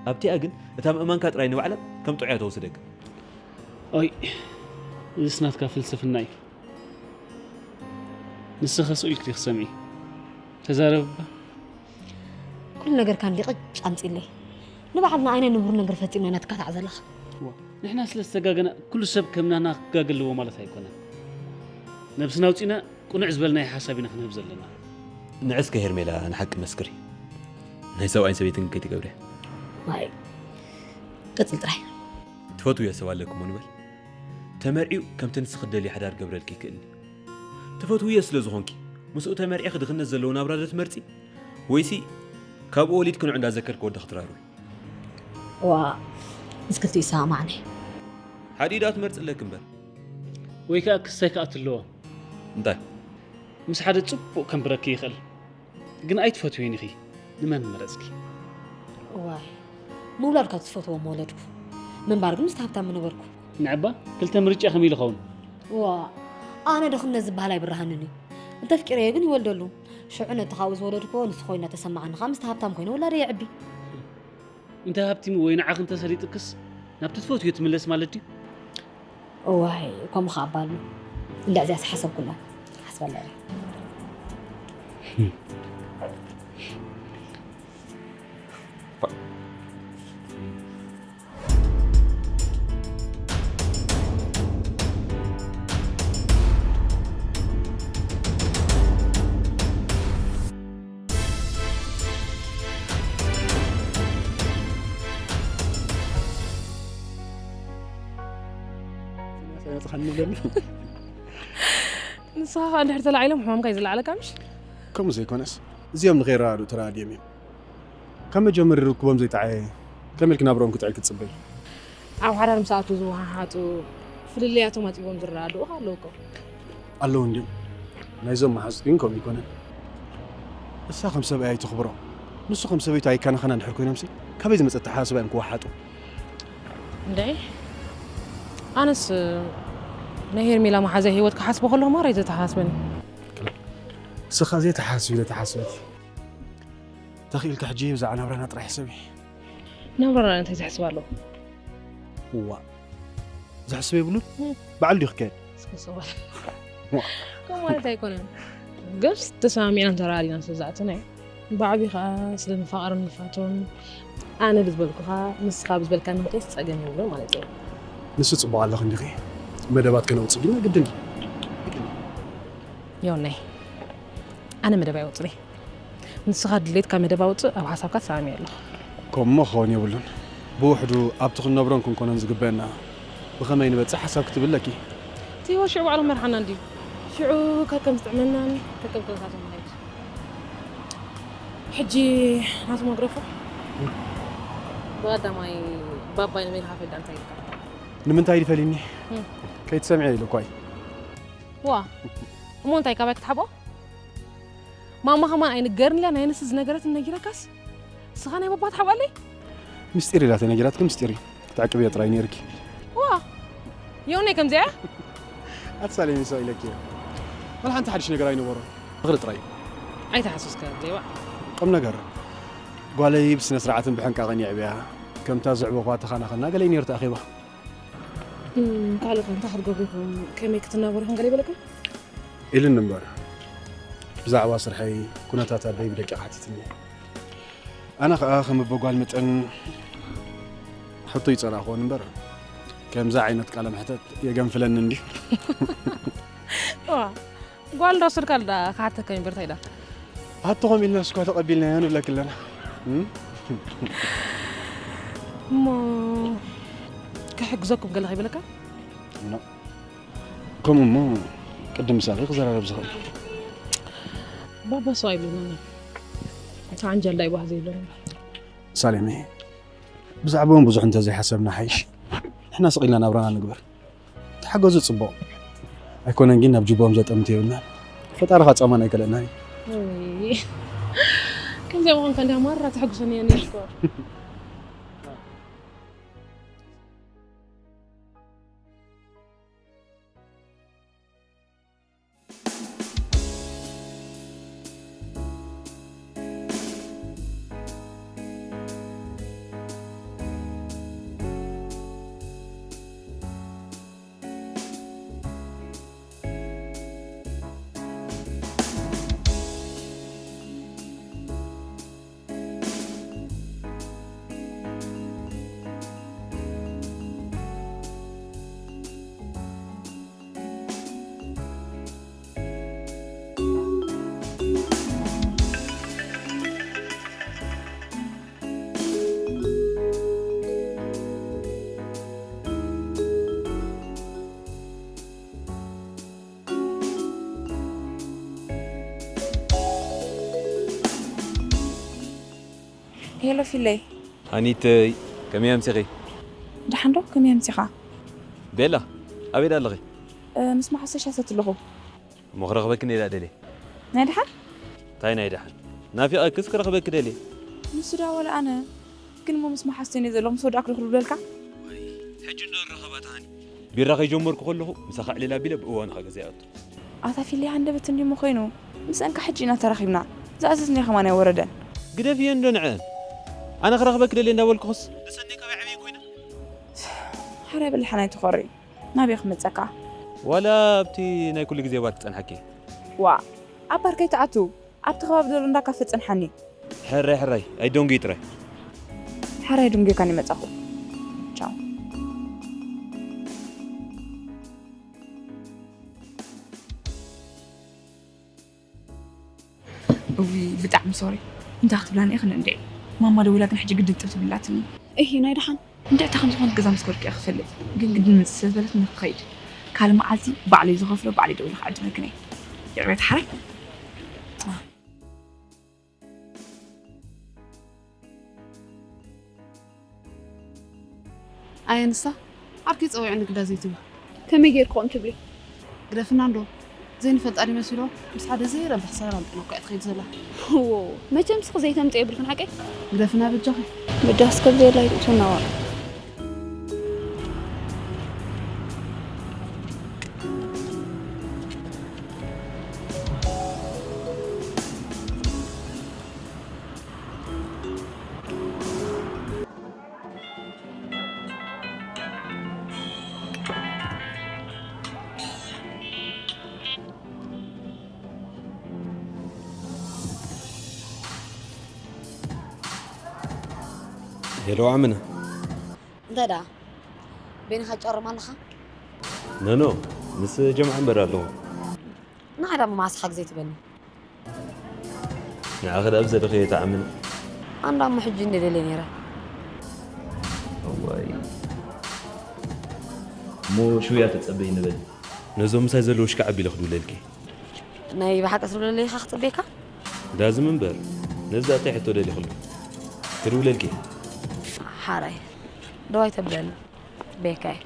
ኣብቲኣ ግን እታ ምእማንካ ጥራይ ንባዕላ ከም ጥዑያ ተወስደካ። ኦይ፣ እዚስ ናትካ ፍልስፍና እዩ። ንስኸ ስቕ ኢልኪ ዲኺ ትሰምዒ? ተዛረቢ እባ። ኩሉ ነገርካ ንሊቕጭ ኣምጺለይ። ንባዕልና ኣይነ ንቡር ነገር ፈጺምና ኢና ትካታዕ ዘለኻ። ዋ፣ ንሕና ስለ ዝተጋገና ኩሉ ሰብ ከም ናህና ክጋገ ኣለዎ ማለት ኣይኮነን። ነብስና ኣውጺና ቅኑዕ ዝበልናዮ ሓሳብ ኢና ክንህብ ዘለና። ንዒ እስከ ሄርሜላ ንሓቂ መስክሪ። ናይ ሰብኣይን ሰበይትን ከይትገብርያ። ኣይ፣ ቀጽል ጥራይ። ትፈትውዮ ሰብ ኣለኪ እሞ ንበል። ተመርዕዩ ከምቲ ንስኺ ትደልዮ ሓዳር ክገብረልኪ ይኽእል እዩ። ትፈትውዮ ስለ ዝኾንኪ፣ ምስኡ ተመርዒኺ ድኽነት ዘለዎ ናብራ ዶ ትመርጺ? ወይሲ ካብኡ ወሊድኪ ንዑ እንዳዘከርኪ ወዲ ክትራርዊ? ዋ፣ ምስ ክልቲኡ ይሰማማዕኒ። ሓዲኡ ደኣ ትመርጺ ኣለኪ እምበር። ወይ ከኣ ክስታይ ከኣ ትለዎ። እንታይ? ምስ ሓደ ጽቡቕ ከንብረኪ ይኽእል። ግን ኣይትፈትውዮን ኢኺ። ንመን መረጽኪ? ዋይ፣ ምውላድ ካብ ዝፈትዎም ወለድኩ። ምንባር ግን ምስቲ ሃብታም ምነበርኩ። ንዕባ፣ ክልተ ምርጫ ከመይ ኢሉ ኸውን? ዋ፣ ኣነ ድኽነት ዝበሃል ኣይብርሃንን እዩ። እንተፍቂረዮ ግን ይወልደሉ። ሽዑ ነቲ ካብኡ ዝወለድክዎ ንሱ ኮይኑ እናተሰማዓኒ ከኣ ምስቲ ሃብታም ኮይነ ውላደይ የዕቢ። እንተ ሃብቲም ወይ ንዓኺ እንተሰሊጥክስ ናብቲ ትፈትውዮ ትምለስ ማለት ድዩ? እዋይ፣ ከምኡ ኸኣ እባ ኣሎ። እንዳ እዚኣስ ሓሰብኩላ። ሓስበላ እየ። ከንብለኒ። ንስኻ ኸኣ እንድሕር ተላዒሎም ሕማምካ እዩ ዝለዓለካ፣ ምሽ? ከምኡ ዘይኮነስ፣ እዚኦም ንኸይረዳድኡ ተረዳዲኦም እዮም። ካብ መጀመርያ ርክቦም ዘይጠዓየ፣ ከመይ ኢልኪ ናብርኦም ክጥዕይ ክትጽበይ? ኣብ ሓዳር ምስ ኣትዉ ዝወሃሃጡ፣ ፍልልያቶም ኣጽቢቦም ዝረዳድኡ ኣለዉ እኮ። ኣለዉ እንድዮም። ናይዞም መሓዙት ግን ከምኡ ኣይኮነን። እሳ ከም ሰብኣይ ኣይተኽብሮም። ንሱ ከም ሰበይቱ ኣይከናኸና እንድሕር ኮይኖምሲ፣ ካበይ ዝመጸ ኣተሓሳስባ እዮም ክወሓጡ? እንድዒ፣ ኣነስ ናይ ሄርሜላ መሓዛ ህይወት ክሓስቦ ከለኹ ማራ እዩ ዘተሓሳስበኒ። እስኻ ዘይተሓስቢ ኢለ ተሓስበኪ። ተኽኢልካ ሕጂ ብዛዕባ ናብራና ጥራሕ ሕሰቢ። ናብራና እንታይ ዝሕስብ ኣለዎ? እዋ፣ ዝሕስብ የብሉን? እም። ባዕሉ ድዩ ክካየድ? እስከ ሰው በል። ዋ። ከምኡ ማለት ኣይኮነን። ግብስ ተሰማሚዕና ተራዲና ስለ ዝኣተና እዩ። ብዓቢ ኸኣ ስለ ንፋቐርን ንፋቶን ኣነ ብዝበልኩኻ ንስኻ ብዝበልካኒ ምኽያስ ጸገም የብሉን ማለት እዩ። ንሱ ጽቡቕ ኣለኺ እንዲኺ። መደባት ከነውጽእ ግና ግድን እዩ። ዮናይ፣ ኣነ መደብ ኣይወጽእን እየ። ንስኻ ድሌትካ መደብ ኣውጽእ፣ ኣብ ሓሳብካ ተሰማሚዐ ኣለኹ። ከምኡ ክኸውን የብሉን። ብውሕዱ ኣብቲ ክንነብሮን ክንኮኖን ዝግበአና ብኸመይ ንበጽሕ ሓሳብ ክትብል ኣለኪ። እቲ ህይወት ሽዑ ባዕሉ መርሓና እንድዩ። ሽዑ ከከም ዝጥዕመናን ከከም ኩነታትን ንኸይድ። ሕጂ ናቱ መግረፎ ብቐዳማይ ባባይ ንሜልካ ፈዳ እንታይ ኢልካ? ንምንታይ ድፈሊኒ? እም። ከይትሰምዒ ኢሉ እኳ እዩ። ዋ፣ እሞ እንታይ ካባይ ክትሓብኦ? ማማ ከማን ኣይንገርን ኢላ ናይ ንስ ዝነገረትን ነጊራካስ? ንስኻ ናይ ባባ ትሓብኣለይ? ምስጢር ኢላ ተነጊራትኪ ምስጢር እዩ። ክትዕቅብዮ ጥራይ ነይርኪ። ዋ፣ የውነይ ከምዚኣ? ኣትሳለይ ሚሶ ኢለኪ እየ። ዋላ ሓንቲ ሓድሽ ነገር ኣይነበሮን። ምኽሪ ጥራይ እዩ። ኣይተሓስስካ ሌባ። ቁም ነገር። ጓለይ ብስነ ስርዓትን ብሕንቃቐን የዕብያ። ከምታ ዝዕበኹዋ ተኻናኸና ገለይ ነይሩ ተኣኺባ። እም፣ ካልእ ከ እንታይ ክትገብሩ ኢኹም? ከመይ ክትናበሩ ኢኹም ገለ ይበለኩም? ኢሉኒ እምበር፣ ብዛዕባ ስርሐይ፣ ኩነታት ኣደይ ብደቂቕ ሓቲትኒ። ኣነ ኸኣ ከም ኣቦ ጓል መጠን ሕቶ ይጸላእኽዎን እምበር፣ ከምዚ ዓይነት ቃለ መሕተት የገንፍለኒ እንድዩ። ዋ፣ ጓል ዶ ስርካ ኣላ ክሓተካ እምበር እንታይ ኢላ? ኣቶ ኾም ኢልና እስኳ ተቐቢልናዮ ንብለኪ ኣለና። እም? እሞ ክሕግዘኩም ገለ ከይበለካ? ኖ። ከምኡ እሞ ቅድም ምሳኺ ክዘራረብ ዝኽእል። ባባ ሰው ኣይብሉን። እቲ ዓንጃል ዳይ ባህ ዘይብሎም። ሳሌመ፣ ብዛዕባኦም ብዙሕ እንተዘይሓሰብና ሓይሽ። ንሕና ስቕ ኢልና ናብራና ንግበር። ተሓገዙ ጽቡቕ። ኣይኮነን ግን ናብ ጅቦም ዘጠምት የብልናን። ፈጣሪ ኻብ ጻማና ኣይከልአናን እዩ። ውይ። ከምዚኣ ምዃንካ እንዲያ ማራ ተሐጉሰኒ እየ ነይርኩ። ሄሎ ፊለይ። ኣኒተይ፣ ከመይ ኣምሲኺ? ደሓን ዶ? ከመይ ኣምሲኻ? ቤላ፣ ኣበይ ኣለኺ? እ፣ ምስ መሓሰሻ ሰት ኣለኹ። እሞ ክረኽበኪ ነይዳ ደልየ። ናይ ደሓን? እንታይ ናይ ደሓን? ናፊቐክስ ክረኽበኪ ደልየ። ንሱ ዳ ወላ ኣነ። ግን እሞ ምስ መሓዝተይ እየ ዘለኹ፣ ምስ ወዳእኩ ዶ ክልብለልካ? ዋይ፣ ሕጂ እንዶ ንራኸብ ኣታ ሃኒ። ቢራ ከይጀመርኩ ከለኹ ምሳኻ ዕልል ኣቢለ ብእዋኑ ከገዛይኣቱ። ኣታ ፊሊ ሃንደበት እንዲሞ ኮይኑ፣ ምስ እንካ ሕጂ ኢና ተራኺብና። ዝኣዘዝናዮ ከማን ኣይወረደን። ግደፍየን እንዶ ንዐን። ኣነ ክረኽበኪ ደልየ እንዳበልኩኽስ፣ ንሰኒ ካበይ ዓብየ ኮይና? ሓራይ በላሓን ኣይትኾሪ። ናበይ ክመጸካ? ዋላ ኣብቲ ናይ ኩሉ ግዜ ባር ክጸንሓኪ? ዋ፣ ኣብ ባር ከይትኣቱ፣ ኣብቲ ከባቢ ዘሎ እንዳ ካፈ ጽንሓኒ። ሕራይ፣ ሕራይ፣ ኣይደንጉይ ጥራይ። ሕራይ ደንጉየካኒ መጻኹ። ቻው። እውይ፣ ብጣዕሚ ሶሪ። እንታይ ክትብላኒ ኢኽን እንዴ? ማማ ደዊላ ግን ሕጂ ግድን ጥብ ትብላትኒ። እሂ፣ ናይ ደሓን። እንድዕታ ከም ዝኾነት ገዛ ምስ ገበርኩ እየ ክፈልጥ። ግን ግድን ምጽእ ስለ ዝበለትኒ ክኸይድ። ካልእ መዓልቲ ባዕለይ ዝኸፍሎ ባዕለይ ደዊለ ክዕድመክን እየ። ይቕሬታ ሓራይ። ኣየ ንሳ ዓርኪ ጸዊዑ ንግዳ ዘይትብል። ከመይ ጌርኩም ትብሊ? ግደፍና እንዶ ዘይንፈልጣ ድዩ መሲልዎ? ምስ ሓደ ዘይረብሕ ሰላም ጠንቋ እያ ትኸይድ ዘላ። ዎ፣ መቸም ስኺ ዘይተምጽ የብልክን ሓቀይ? ግደፍና በጃኺ። በጃ እስከ ብዘየላ ይርእቱና ዋ። ሄሎ ኣመና። እንታይ ደኣ? በይንኻ ትጨርም ኣለኻ? ኖ፣ ኖ፣ ምስ ጀምዓ እምበር ኣለኹ። ንዓይ ደኣ መዓስ ሓግዘይ ትበኒ? ንዓኺ ደኣ ብዘለኽዮ እየ ትኣምን። ኣንዳ እሞ ሕጂ እንደ ደልየ ነይረ። እዋይ። እሞ ሽውያ ተጸበይ ንበል። ነዞም ምሳይ ዘለዉ ሽካዕ ኣቢለ ክድውለልኪ። ናይ ብሓቂ ትብለለይ ኢኻ ክጽበየካ? ዳዝም እምበር፣ ነዛ እንታይ ሕቶ ደሊኽሉ? ክድውለልኪ። ሓራይ። ደዋይ ተብለኒ። ቤካይ።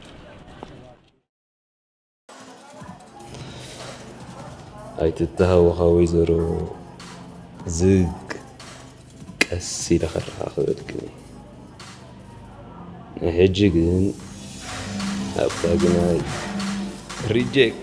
ኣይትተሃወኻ ወይዘሮ ዝግ፣ ቀስ ኢለ ከረኻኽበልክን እየ። ንሕጂ ግን ኣብታ ግናይ ሪጀክት።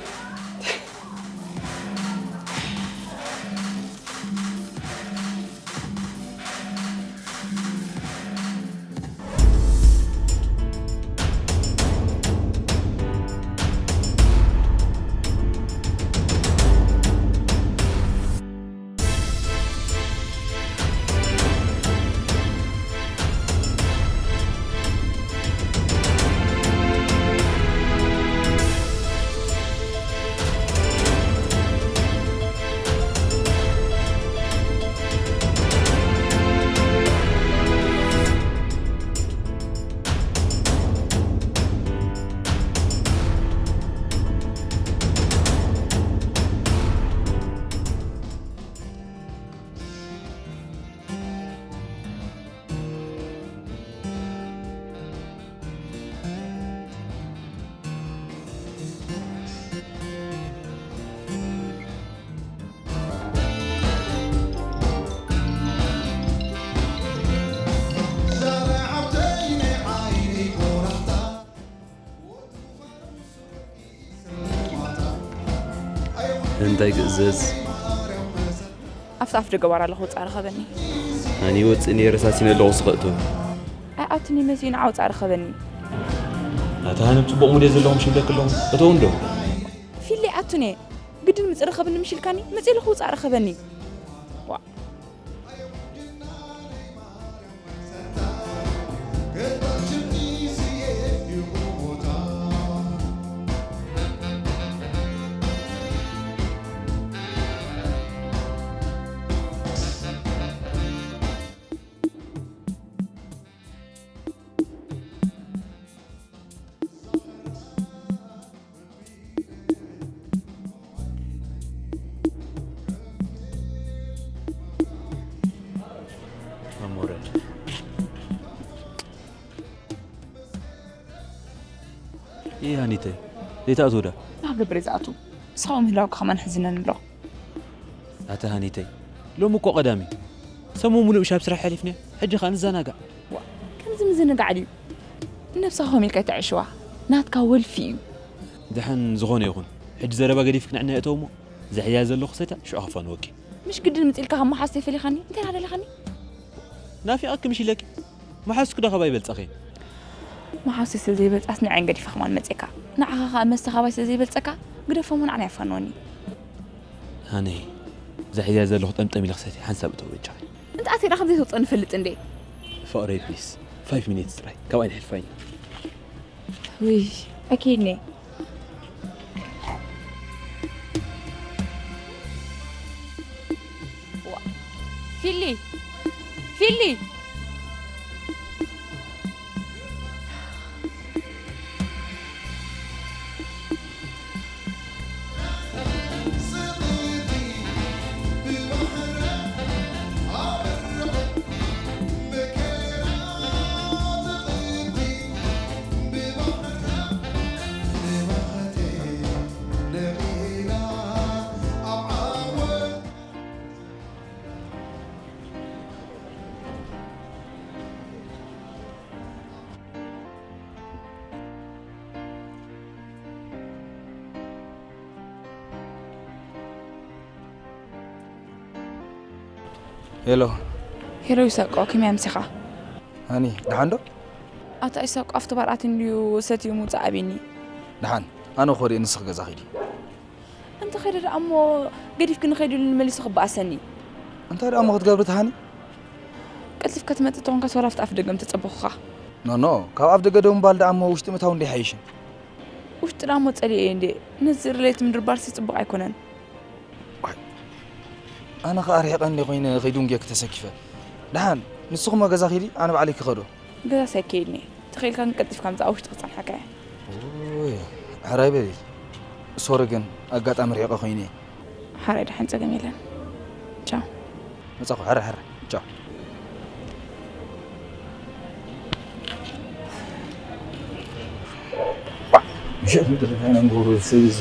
እንታይ ክእዘዝ? ኣብቲ ኣፍ ደገ ባር ኣለኹ፣ ውጻእ ርኸበኒ። ኣነ ይወጽእ ነይረ፣ ሳሲነ ኣለኹ፣ ስኸእቶ። ኣይ፣ ኣቱኒ መሲኡ ንዓ ውጻእ ርኸበኒ። ኣታ ሃንም ጽቡቕ ሙድ እየ ዘለኹ፣ ምሽ ይብለኪ ኣለኹ። እተው እንዶ። ፊሊ ኣቱኒ፣ ግድን ምጽእ ርኸብኒ ምሽ ኢልካኒ፣ መጺእ ኣለኹ፣ ውጻእ ርኸበኒ። ዋ። ኣሞረ። ይህ ሃኒተይ፣ ዘይትኣትዎ ዶ? ናብ ልብሪ ዝኣቱ። ንስኻ ምህላውካ ከማን ሕዝነኒ ኣሎ። ኣታ ሃኒተይ፣ ሎሚ እኮ ቀዳም እዩ። ሰሙን ሙሉእ ምሽ ኣብ ስራሕ ኣሕሊፍና፣ ሕጂ ኸኣ ንዘናጋዕ። ዋ፣ ከምዚ ምዝንጋዕ ድዩ? ንነብስኻ ከመይ ኢልካ ኣይተዕሽዋ? ናትካ ወልፊ እዩ። ደሓን ዝኾነ ይኹን። ሕጂ ዘረባ ገዲፍኪ ንዕና እተው እሞ፣ ዝሕያ ዘለኹ ሰታ ሽዑ ከፋንወኪ። ምሽ ግድን ምጽእ ኢልካ ካብ መሓዙተይ ፈሊኻኒ? እንታይ ደኣ ደሊኻኒ? ናፊቐኪ ምሽ ኢለኪ። መሓዙትኪ ዶ ካባይ ይበልጻኺ? መሓዙተይ ስለ ዘይበልጻስ ንዐን ገዲፈ ከማን መጺእካ። ንዓኻ ኸኣ መስተ ካባይ ስለ ዘይበልጸካ፣ ግደፎ እሞ ንዓና የፋንወኒ። ሃኒ፣ እዛ ሒዘያ ዘለኹ ጠምጠም ኢለ ክሰትያ ሓንሳብ እተው በጃኺ። እንተ ኣትየና ከም ዘይተውጽኦ ንፈልጥ እንዴ? ፍቕረይ ፕሊስ፣ ፋይቭ ሚኒትስ ጥራይ፣ ካብኣ ኣይንሕልፋይን። ውይ፣ ኣኪድኒ። ዋ፣ ፊሊ! ፊሊ! ሄሎ። ሄሎ ይሳቆ፣ ከመይ ኣምሲኻ? ሃኒ፣ ደሓን ዶ? ኣታ ይሳቆ፣ ኣብቲ ባር ኣትዩ እንድዩ ሰትዩ ምውጻእ ኣቢኒ። ደሓን፣ ኣነ ክኸዶ እየ፣ ንስኺ ገዛ ኺዲ። እንተ ኸይደ ደኣ እሞ ገዲፍክኒ ኸይዱ ኢሉ መሊሱ ክበኣሰኒ። እንታይ ደኣ እሞ ክትገብሪ ትሃኒ? ቀልጢፍካ ትመጽእ ተኾንካስ ዋላ ኣብቲ ኣፍ ደገ ምተጸበኹኻ። ኖ፣ ኖ፣ ካብ ኣፍ ደገ ደው ምባል ደኣ እሞ ውሽጢ ምእታው እንዶ ይሓይሽን። ውሽጢ ደኣ እሞ ጸሊኤ እንዴ፣ ነዚ ሪሌት ምድርባርሲ ጽቡቕ ኣይኮነን። ኣነ ኸኣ ርሒቐ እንደ ኮይነ ከይድንጌኪ ተሰኪፈ። ደሓን ንስኹም ገዛ ኺዲ፣ ኣነ ባዕለይ ክኸዶ። ገዛስ ኣይከይድን እየ። ተኺኢልካ ግን ቀልጢፍካ ምጻእ፣ ኣብ ውሽጢ ክጸንሓካ እየ። ኦይ፣ ሕራይ በሊ። ሶሪ ግን ኣጋጣሚ ርሒቐ ኮይነ እየ። ሓራይ ደሓን፣ ጸገም የለን። ቻው። መጻኹ፣ ሕራይ፣ ሕራይ። ቻው። ምሸት ምድሪ እንታይ ኢና ንገብሮ? ሰብ እዚ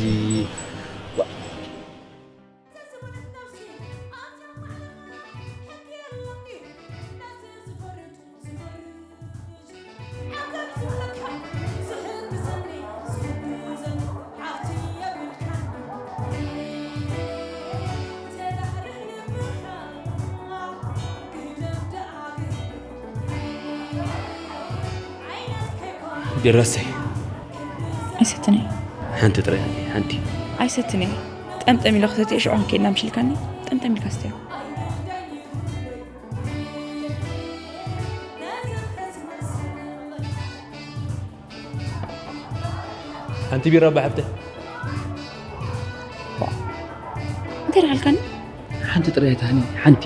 ድረሰይ ኣይሰትንየ ሓንቲ ጥራይ ሓንቲ ኣይሰትንየ። ጠምጠም ኢለ ክሰትየ ሽዑ ክንከይድና ምሽ ኢልካኒ። ጠምጠም ኢልካ ስተዮ። ሓንቲ ቢራ ባሕብተ እንታይ ደኣልካኒ? ሓንቲ ጥራይ ታኒ ሓንቲ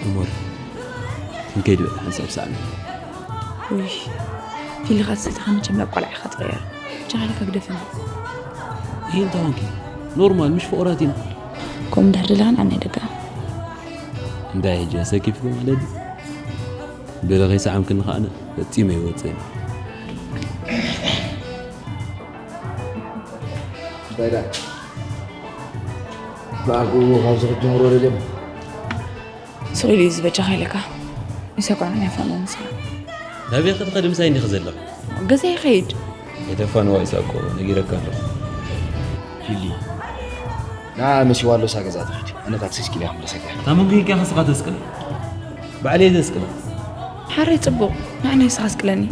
እሙር ክንከይድ በል ሓንሳብ ሰኣን ውይ ፊልኻ ዝሰተኻ መቸም ናብ ቆልዓ ኢኻ ትቕየር ቻኻልካ ግደፍና ይህን ተዋንኪ ኖርማል ምሽ ፍቑራት ኢና ከምኡ እንድሕር ደለኻ ንዓና ደጋ እንታይ ሕጂ ሰኪፍኩ ማለት ድዩ ገለ ከይሰዓምክኒ ከኣነ ፈጺመ ይወፅእን እንታይ ደኣ ብኣግኡ ካብዚ ክትጅምሮ ደልዮም ስቕ ኢሉ እዩ ዝበጃኻ ኢለካ ይሰቋና ያፋኖ ንስኻ ናበይ ክትኸዲ ምሳይ እንዲኺ ዘለኺ ገዛ ይኸይድ የተፋንዋ ይሳቆ ነጊረካ ኣለኹ ፊሊ ና መሲዋ ኣሎ እሳ ገዛ ትኸይድ ኣነ ታክሲ ስኪል እያ ክምለሰካ እታ መንጎ ኢልካ ከስኻ ተስቅል ባዕለይ ዘስቅላ ሓረይ ፅቡቕ ንዓና ንስኻ ስቅለኒ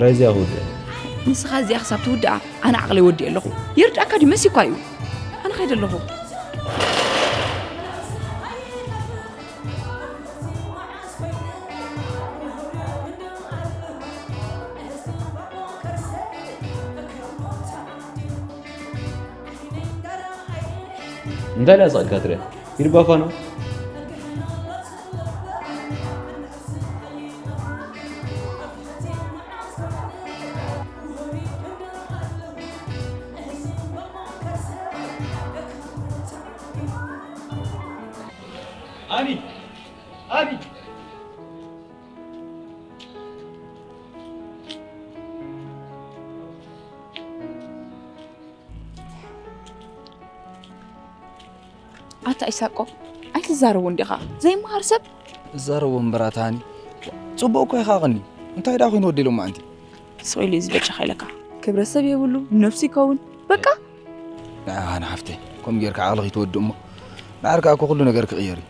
ረዚያ ሁሉ ንስኻ እዚኣ ክሳብ ትውድኣ ኣነ ዓቕለይ ወዲእ ኣለኹ ይርድኣካ ድዩ መሲኳ እዩ ኣነ ኸይደ ኣለኹ እንታይ ደኣ ስቕካ ትሪኣ ይርባፋ ነው ኣቢ ኣቢ ኣታ ኢሳቆ ኣይትዛረቡ እንዲኻ ዘይመሃር ሰብ እዛረቦ እምበራታኒ ጽቡቅ እኮ ይኻቕኒ እንታይ ደኣ ኮይኑ ወዲሉ ማንቲ ስቕ ኢሉ እዩ ዝበጃኻ ኢለካ ክብረ ሰብ የብሉ ነብሱ ይከውን በቃ ንዓኻ ንሓፍተይ ከምኡ ጌርካ ዓቕሊ ከይትወድእ እሞ ንዓርካ እኮ ኩሉ ነገር ክቕየር እዩ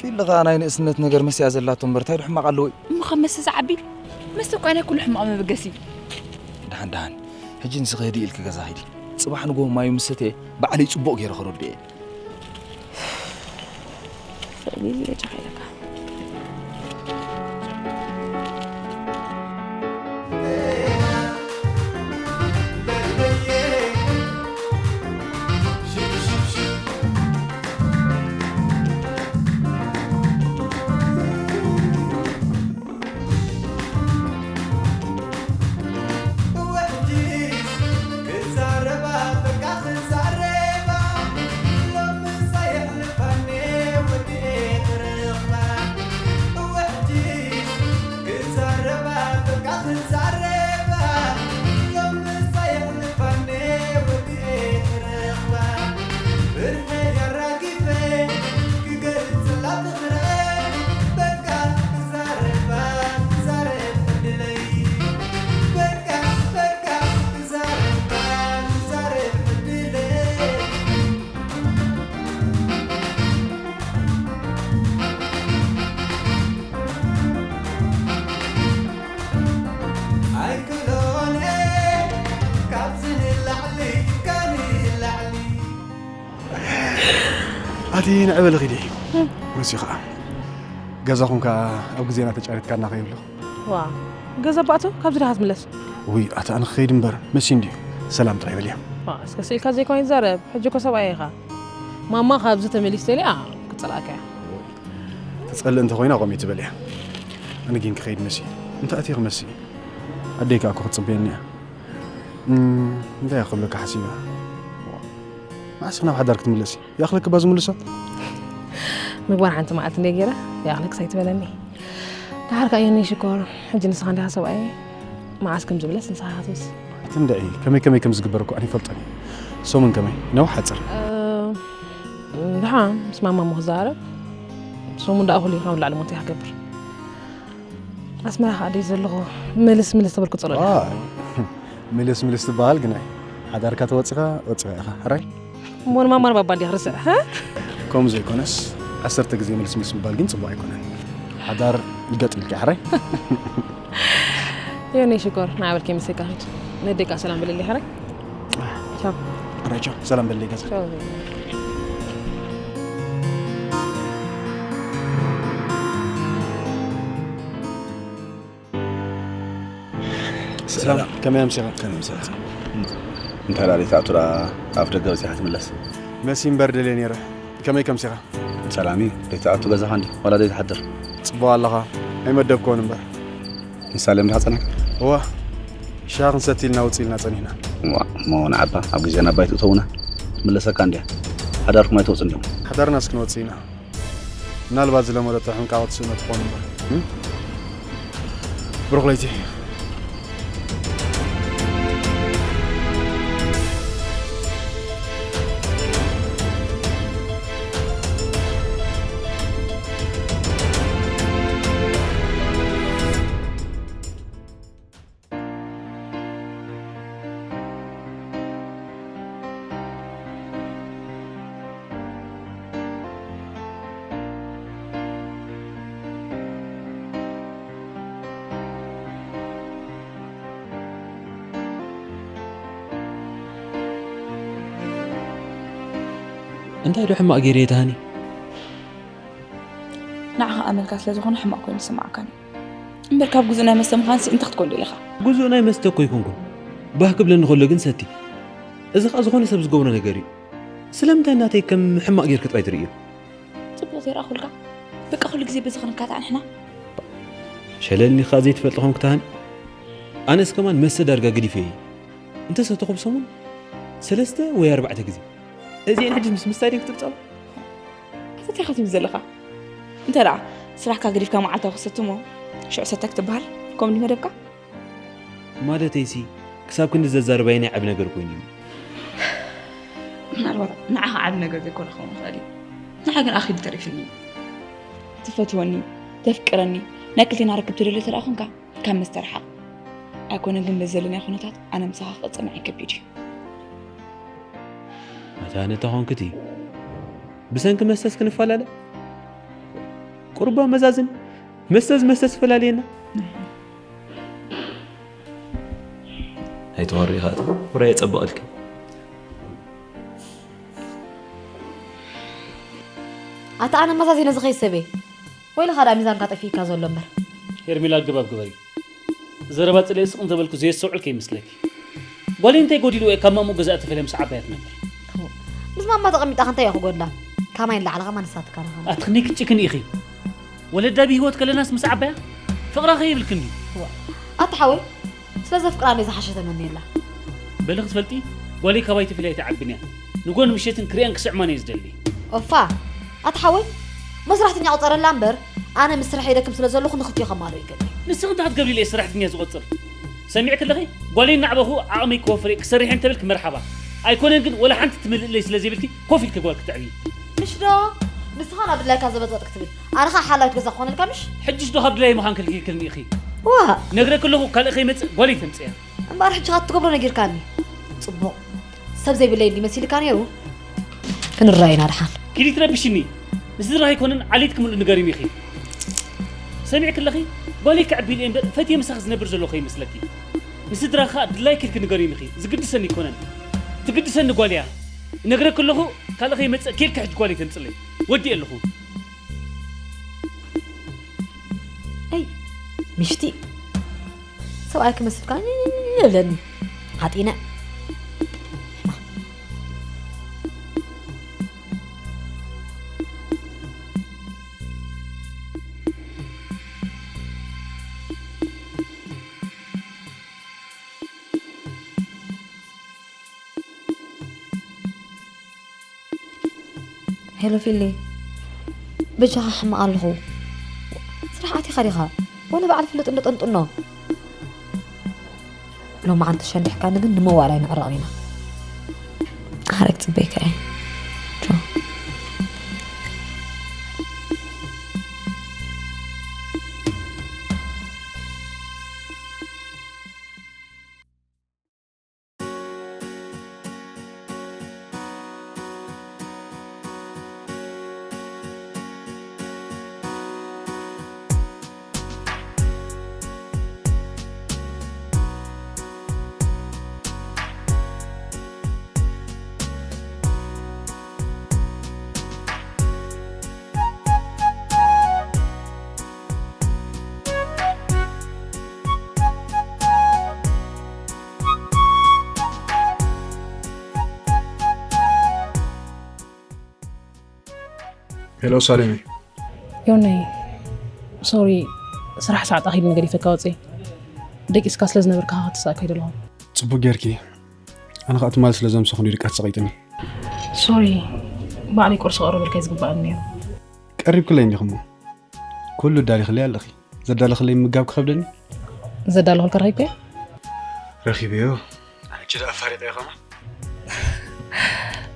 ፊልኻ ናይ ንእስነት ነገር መሲያ ዘላቶ እምበር እንታይ ዶ ሕማቕ ኣለዎ እዩ? እሞ ካብ መስተ ዝዓቢ? መስተ እኮ ናይ ኩሉ ሕማቕ መበገሲ። ደሓን ደሓን፣ ሕጂ ንስኺ ህድእ ኢልኪ ገዛ ሂዲ። ጽባሕ ንግሆ ማዩ ምስ ሰተየ ባዕለይ ጽቡቕ ገይረ ከረድኦ እየ። ሰብ ግዜ ጨኻ ኢለካ። ኣቲ ንዕበሊ ኺዲ መሲ ኸዓ ገዛኹም ከኣ ኣብ ግዜና ተጫሪትካና ከይብሉ። ዋ፣ ገዛ ባእቶ ካብዚ ደሓ ትምለስ። ውይ ኣታ ኣነ ክኸይድ እምበር መሲ እንድዩ ሰላም ጥራይ በልያ። ዋ፣ እስከ ስኢልካ ዘይኮነ ይዛረብ። ሕጂ እኮ ሰብኣይ ኢኻ። ማማ ካብዚ ተመሊስ ተልያ ክጸልኣካ እያ። ትጸልእ እንተ ኮይና ቆሚ ትበልያ። ኣነ ግን ክኸይድ መሲ። እንታይ ኣትየ ክመሲ? ኣደይ ከኣ እኮ ክትጽበየኒ እያ። እም፣ እንታይ እያ ክብለካ ሓሲበ? መዓስ ናብ ሓዳር ክትምለሲ? ይኣኽለኪ እባ ዝምልሶ? ምግባር ሓንቲ መዓልቲ እንደ ገይረ ይኣኽለኪ ሳይትበለኒ። ደሓር ከኣ የኔ ሽኮር፣ ሕጂ ንስኻ እንዲኻ ሰብኣይ፣ መዓስ ከም ዝብለስ ንስኻ ክትውስ። ትንደዒ፣ ከመይ ከመይ ከም ዝግበር እኮ ኣነ ይፈልጦን እየ። ሰሙን ከመይ? ነዊሕ ሓጽር? እ፣ ደሓ ምስ ማማ እሞ ክዛረብ፣ ሰሙን ደኣ ኩሉ ካብ ላዕሊ ሞት እየ ክገብር። ኣስመራ ከኣ ደይ ዘለኹ፣ ምልስ ምልስ ተበልኩ ጸሎት። ዋ፣ ምልስ ምልስ ትበሃል ግናይ። ሓዳርካ ተወጺኻ፣ ወጺኻ ኢኻ። ሕራይ? እሞ ንማማ ንባባ እንዲኻ ርስዕ፣ ሃ? ከምኡ ዘይኮነስ፣ ዓሰርተ ግዜ ምልስ ምልስ ምባል ግን ጽቡቕ ኣይኮነን። ሓዳር ይገጥ ኢልካ፣ ሕራይ? ዮኒ ሽኮር፣ ንዓበልከ መሰካ ሂድ። ነደይ ከኣ ሰላም በለለይ፣ ሕራይ? ቻው። ሕራይ፣ ቻው። ሰላም በለለይ ገዛ። ቻው። ሰላም፣ ሰላም። ከመይ ኣምሲኻ? ከመይ ኣምሲኻ? እንታይ ደኣ ደይትኣቱ ደኣ ኣፍ ደገ በጺሓ ትምለስ? መሲ እምበር ደልየ ነይረ። ከመይ ከምሲኻ? ሰላም እዩ። ደይትኣቱ ገዛኻ እንዲ ዋላ ደይትሓድር? ጽቡቕ ኣለኻ። ኣይመደብክዎን እምበር። ንሳሌም ዲኻ ጸኒሕካ? እዋ። ሻሂ ክንሰቲ ኢልና ውጽእ ኢልና ጸኒሕና። እዋ፣ እሞ ንዓባ ኣብ ግዜ ናብ ባይትኡ ተውና። ትምለሰካ እንድያ። ሓዳርኩም ኣይተውጽእ እንዲኹም። ሓዳርናስ ክንወጽእ ኢና። ምናልባት ዝለመደቶ ሕንቃቐ ትስእኖ ትኸውን እምበር። እም? ብሩኽ ለይቲ። እንታይ ዶ ሕማቕ ገይረ እየ ተሃኒ? ንዓኻ ኣመልካ ስለ ዝኾነ ሕማቕ ኮይኑ ዝስምዓካን እዩ። እምበር ካብ ግዙእ ናይ መስተ ምዃንሲ እንታይ ክትኮን ደሊኻ? ግዙእ ናይ መስተ እኮ ኣይኮንኩን። ባህ ክብለኒ ከሎ ግን ሰቲ። እዚ ኸኣ ዝኾነ ሰብ ዝገብሮ ነገር እዩ። ስለምንታይ ናተይ ከም ሕማቕ ጌርኪ ጥራይ ትርእዮ? ጽቡቕ ዘይረኣኹልካ? በቃ ኩሉ ግዜ በዚ ክንካታዕ ንሕና? ሸለልኒ ኸኣ ዘይትፈልጢ ኾንኪ ተሃኒ። ኣነስ ከማን መስተ ዳርጋ ገዲፈ እየ። እንተ ሰተኹ ብሰሙን ሰለስተ ወይ ኣርባዕተ ግዜ። እዚኤን ሕጂ ምስ ምስታይ ድዩ ክትብጸባ? ኣታ እንታይ ኢኻ ትብል ዘለኻ? እንተ ደኣ ስራሕካ ገዲፍካ መዓልታዊ ክትሰቲ እሞ ሽዑ ሰተ ክትበሃል? ከምኡ ድዩ መደብካ? ማለተይሲ፣ ክሳብ ክንዲ ዘዛርብ ኣየናይ ዓቢ ነገር ኮይኑ እዩ? ምናልባት ንዓኻ ዓቢ ነገር ዘይኮነ ክኸውን ይኽእል እዩ። ንዓይ ግን ኣኺሉ ተሪፉኒ እዩ። ትፈትወኒ፣ ተፍቅረኒ፣ ናይ ክልቴና ርክብ ትደሊ እንተ ደኣ ኾንካ፣ ካብ መስተ ርሓቕ። ኣይኮነን ግን በዚ ዘለናዮ ኩነታት ኣነ ምሳኻ ክቕጽል ንዓይ ከቢድ እዩ። መታን እታ ኾንክቲ፣ ብሰንኪ መስተስ ክንፈላለ? ቁርባ መዛዝን መስተዝ መስተዝ ፈላለየና። ኣይተወሪ ኢኻ እቲ ውራይ የጸብቐልኪ። ኣታ ኣነ መዛዚነ ዝኸይድ ሰበይ ወይ ለኻ ዳ ሚዛንካ ጠፊእካ ዘሎ እምበር። ሄርሜላ ኣገባብ ግበሪ። ዘረባ ጽለይ ስቕ እንተበልኩ ዘየስተውዕል ከይመስለኪ። ጓለይ እንታይ ጎዲልዎ እየ ካብ ማሞ ገዛእ ተፈልየ ምስ ዓባያ ትነብር። ምስ ማማ ተቐሚጣ ከ እንታይ እያ ክጎድላ? ካማይ ንላዕሊ ከማ ንሳትካ ናኻ። ኣትኽኒ ክትጭክኒ ኢኺ። ወለዳ ብህይወት ከለናስ ምስ ዓባያ ፍቕራ ከይብልክን ድዩ? ኣታ ሓወይ ስለ ዘፍቅራ እንደ ዝሓሸ ተመንየላ። በሊ ክትፈልጢ ጓለይ ካባይ ተፈልያ ኣይትዓብን እያ። ንጎን ምሸትን ክሪኣን ክስዕማን እየ ዝደሊ። ኦፋ ኣታ ሓወይ መስራሕተኛ ቁጸረላ እምበር ኣነ ምስ ስራሕ ይደክም ስለ ዘለኹ ንኽልቲኡ ከማልኦ ይገብር። ንስኺ እንታይ ክትገብሪ ኢለ እየ ሰራሕተኛ ዝቆጽር? ሰሚዕኪ ኣለኺ? ጓለይ እናዕበኹ ዓቕመይ ክወፍር እየ ክሰርሕ እየ እንተበልኪ መርሓባ። ኣይኮነን ግን ወላ ሓንቲ ትምልእለይ ስለ ዘይብልኪ ኮፍ ኢልኪ ጓል ክተዕብዪ። ምሽ ዶ? ንስኻ ናብ ድላይካ ዘበጥበጥ ክትብል ኣነ ኸኣ ሓላዊት ገዛ ክኾነልካ ምሽ? ሕጅስ ዶ ካብ ድላየ ምዃን ከልኪልክኒ ኢኺ? ዋእ! ነግረኪ ኣለኹ ካልእ ከይመጽእ ጓለይ ተምጽእያ። እምበኣር ሕጂ ኸኣ እትገብሮ ነጊርካኒ። ጽቡቕ። ሰብ ዘይብለይ እንዲ መሲልካ ነይሩ? ክንረኣይ ኢና ደሓን። ኪዲ ትረብሽኒ። ንስድራኺ ኣይኮነን ዓሌትኪ ምሉእ ንገሪኒ ኢኺ። ሰሚዕኪ ኣለኺ? ጓለይ ከዕቢ ኢለ እምበር ፈትየ ምሳኺ ዝነብር ዘለኹ ከይመስለኪ። ንስድራኺ ኸኣ ድላይኪ ኢልኪ ንገሪኒ ኢኺ። ዝግድሰኒ ኣይኮነን። ትግድሰኒ ጓል እያ። እነግረኪ ኣለኹ ካልእ ከይመጽእ ኬልኪ ሕጂ ጓለይ ተምጽለይ። ወዲኤ ኣለኹ። ኣይ ምሽቲ ሰብኣይ ክመስልካ ይብለኒ ሓጢነ። ሄሎ ፊሊ፣ በጃኻ ሕማቕ ኣለኹ። ስራሕ ኣቲኻ ዲኻ? ወላ በዓል ፍልጥ እንዶ ጠንጥኖ። ሎማዓንቲ ሸንዲሕካኒ ግን ንመዋእል ኣይንዕረቕን ኢና። ሓረግ ጽበይካ እየ። ቻው። ሄሎ ሳሌመይ። ዮናይ፣ ሶሪ፣ ስራሕ ሰዓት ኣኺሉ ነገር ይፈካ ወፅየ። ደቂስካ ስለ ዝነበርካ ክትስእካ ኣይደለኹን። ፅቡቅ ጌርኪ። ኣነ ከዓ ትማል ስለ ዘምሰኹ ድቃት ሰቒጥኒ። ሶሪ፣ ባዕለይ ቁርሲ ቀርበልካ ዝግባኣኒ ነይሩ። ቀሪብክለይ እንዲኹሞ ኩሉ ዳሊኽለይ ኣለኺ። ዘዳለኽለይ ምጋብ ክኸብደኒ። ዘዳለኹልካ ረኺብካዮ? ረኺበዮ። ሕጂ ደኣ ኣፋሪጠዮ ከማ።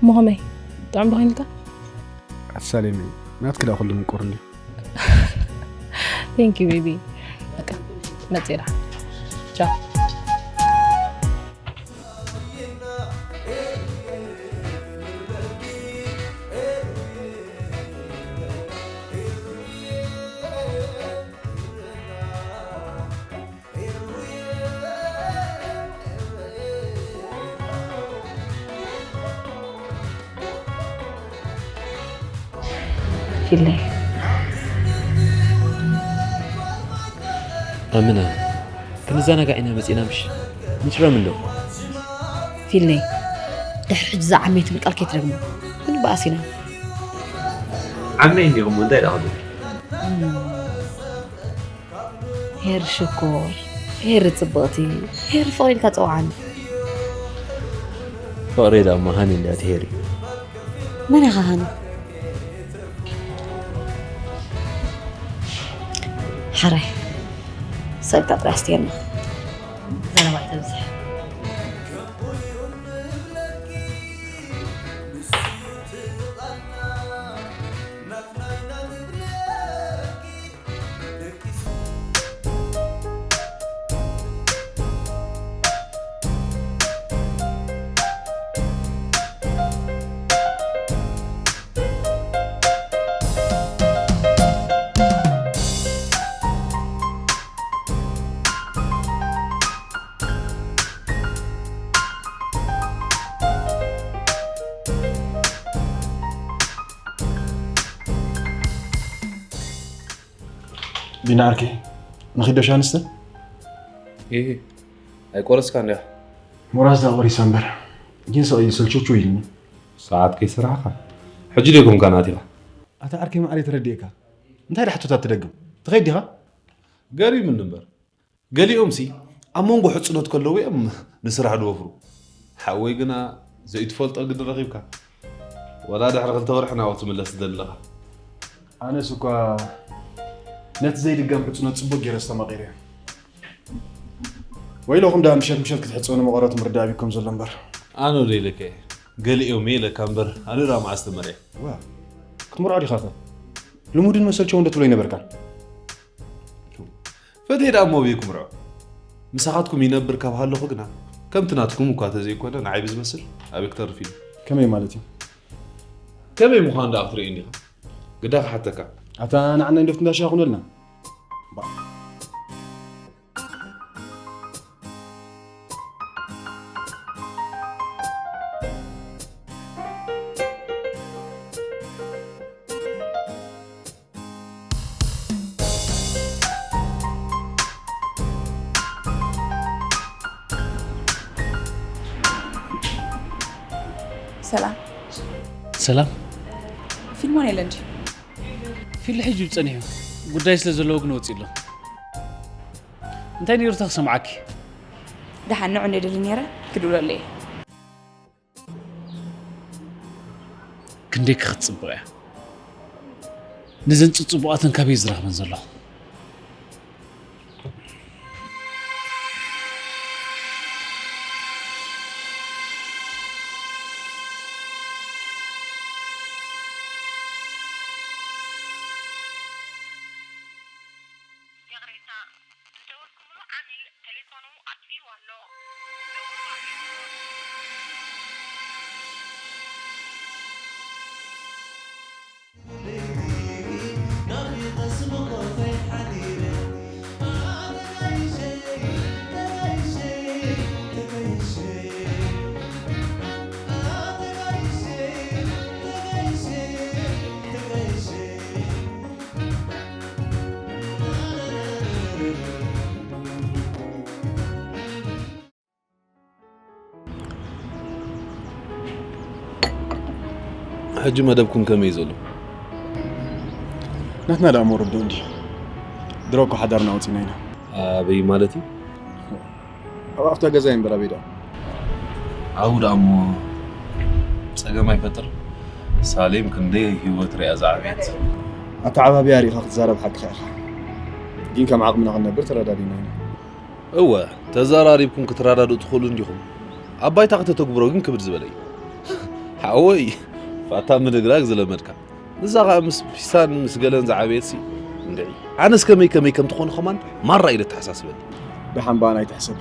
እሞ ከመይ? ጥዑም ዶ ኮይኑልካ? ኣቲ ሳሌመይ፣ ናትኪ ደኣ ኩሉ ምቁር እንድዩ። Thank you baby። በቃ መጽእ ደኣ። ቻው። ፊለይ። ኣምና፣ ክንዘናጋዕ ኢና መጺና ምሽ? ንጭረም እንዶ። ፊለይ፣ ድሕሪ ሕጂ እዛ ዓመይ ትብል ቃል ከይትደግማ። ክንበኣስ ኢና። ዓመይ እንዲኹም እንታይ ደኣ ክብል? ሄር ሽኮር፣ ሄር ጽብቕቲ፣ ሄር ፍቕሪ ኢልካ ጸውዓኒ። ፍቕረይ ደኣ እሞ ሃኒ እንድያ እቲ ሄሪ። መን ኢኻ ሃኒ? ሕራይ፣ ሰብካ ጥራይ ኣስትየና። ዘረባ ኣይተብዝሕ። ቢና ዓርከይ፣ ንኺዶ ሻንስተ? ይሄ ኣይቆረስካን ዲኻ? ሞራዝ ዳ ቆሪሳ እምበር፣ ግን ሰው ይሰልችውችው ኢልኒ። ሰዓት ከይሰራሕካ ሕጂ ደይኮንካ ናቲኻ። ኣታ ዓርከይ ማዕረ ተረዲእካ። እንታይ ዳ ሕቶታት ትደግም? ትኸይድ ዲኻ? ገሪሙኒ እምበር፣ ገሊኦም ሲ ኣብ መንጎ ሕጽኖት ከለዉ እዮም ንስራሕ ድወፍሩ። ሓወይ ግና ዘይትፈልጦ ግዲ ረኺብካ። ወላ ድሕሪ ክልተ ወርሒ ናብኡ ትምለስ ትደሊ ኣለኻ። ኣነስ እኳ ነቲ ዘይድገም ሕጽኖት ጽቡቅ ገይረ ኣስተማቒረ። ወይለኹም ደኣ ምሸት ምሸት ክትሕጸኑ መቐረት ምርዳእ ቢኩም ዘሎ እምበር። ኣነ ዶ ኢለካ እየ? ገሊኦም እየ ኢለካ እምበር፣ ኣነ ደኣ መዓስ ተመርዐ? ዋ፣ ክትምርዖ ዲኻ ከ? ልሙድን መሰልቸውን ዶ ትብሎ ይነበርካን? ፈትየ ደኣ እሞ ኣበይ ክምርዖ? ምሳኻትኩም ይነብር ካብ ሃለኹ ግና፣ ከምቲ ናትኩም እኳ ተዘይኮነ፣ ንዓይ ብዝመስል ኣበይ ክተርፍ ኢሉ። ከመይ ማለት እዩ? ከመይ ምዃኑ ደኣ ክትርእየኒ ኢኻ። ግዳ ክሓተካ። ኣታ ንዓና ኢንዶ ፍትንዳሻ ኩነልና። ሰላም። ሰላም። ፊልሞን የለን ድዩ? ፊል ሕጂ እዩ ጸኒሑ። ጉዳይ ስለ ዘለዎ ግን ወጺኡ ኣሎ። እንታይ ነይሩ ተክሰምዓኪ? ደሓን ንዑ እንደ ደሊ ነይረ ክድውለሉ እየ። ክንደይ ክትጽብቕ እያ። ነዘን ጽጽቡቓተን ካበይ ዝረኽበን ዘለኹ? ይቕሬታ፣ ዝደወልኩምሉ ዓሚል ቴሌፎኑ ኣጥፊእዎ ኣሎ። ሕጂ መደብኩም ከመይ እዩ ዘሎ? ናትና ደኣ እሞ ርዱእ እንድዩ። ድሮ እኮ ሓዳርና ኣውጺና ኢና። ኣበይ ማለት እዩ? ኣብ ኣፍታ ገዛ እየ እምበር ኣበይ ደኣ? ኣብኡ ደኣ እሞ ጸገም ኣይፈጥር። ሳሌም ክንደይ ህይወት ሪኣ ዝዓበየት። ኣተዓባብያ ሪኢኻ ክትዛረብ ሓቅኻ ኢኻ። ግን ከም ዓቕምና ክንነብር ተረዳዲና ኢና። እወ፣ ተዘራሪብኩም ክትረዳድኡ ትኽእሉ እንዲኹም። ኣብ ባይታ ከተተግብሮ ግን ክብድ ዝበለ እዩ። ሓወይ፣ ፋታ ምድግራግ ዝለመድካ። ንሳ ኸኣ ምስ ፒሳን ምስ ገለን ዝዓበየትሲ እንድዒ። ኣነስ ከመይ ከመይ ከም ትኾኑ ኸማን ማራ ኢለ ተሓሳስበኒ። ደሓን በኣን ኣይትሕሰብ።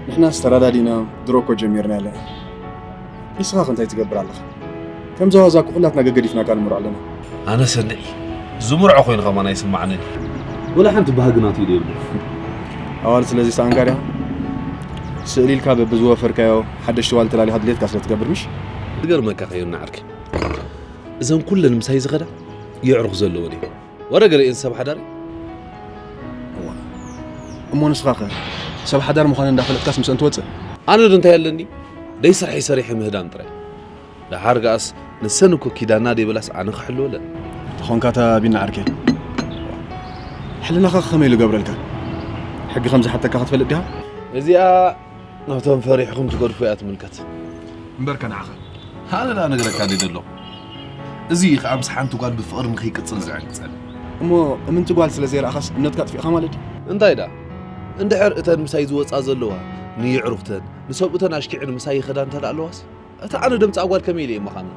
ንሕናስ ተረዳዲና ድሮ እኮ ጀሚርና ያለ። ንስኻ ከ እንታይ ትገብር ኣለኻ? ከምዚ ዋዛ እኮ ኩላትና ገገዲፍናካ ንምርዖ ኣለና። ኣነስ እንድዒ ዝምርዖ ኮይኑ ኸማን ኣይስምዓንን እዩ። ወላ ሓንቲ ባህጊ ናቱ ኢለ የብሉን። ኣዋልድ ስለ ዘይሰኣንካ ዲኻ? ስእሊ ኢልካ በብዝወፈርካዮ ሓደሽቲ ኣዋልድ ተላሊኻ ድሌትካ ስለ ትገብር ምሽ? ዝገርመካ ከየና ዓርከይ፣ እዘን ኩለን ምሳይ ዝኸዳ የዕሩኽ ዘለወን እየን። ወረ ገለኤን ሰብ ሓዳር እየን። እሞ ንስኻ ኸ ሰብ ሓዳር ምዃን እንዳፈለጥካስ ምስአን ትወፅእ? ኣነ ዶ እንታይ ኣለኒ? ደይ ስርሐይ ሰሪሐ ምህዳም ጥራይ። ደሓር ከኣስ ንሰን እኮ ኪዳና ደይበላስ ኣነ ክሕልወለን። ተኾንካ እታ ቢና ዓርከይ፣ ሕልናኻ ከመይ ኢሉ ገብረልካ? ሕጊ ከም ዝሓተካ ክትፈልጥ ዲኻ? እዚኣ ናብቶም ፈሪሕኹም ትገድፉ እያ ትምልከት። እምበርከ ንዓኻ ኣነ ደኣ ነገረካ ደይ ደለኹ። እዚ ከኣ ምስ ሓንቲ ጓል ብፍቕሪ ንኸይቅጽል ዝዕንቅጸኒ። እሞ እምንቲ ጓል ስለ ዘይረኣኻስ እምነትካ ኣጥፊእኻ ማለት ድዩ? እንታይ ደኣ እንድሕር እተን ምሳይ ዝወጻ ዘለዋ ንየዕሩኽተን ንሰብኡተን ኣሽኪዐን ምሳይ ይኸዳ እንተ ደኣ ኣለዋስ እታ ኣነ ደምጻ ጓል ከመይ ኢለ እየ መኻምና?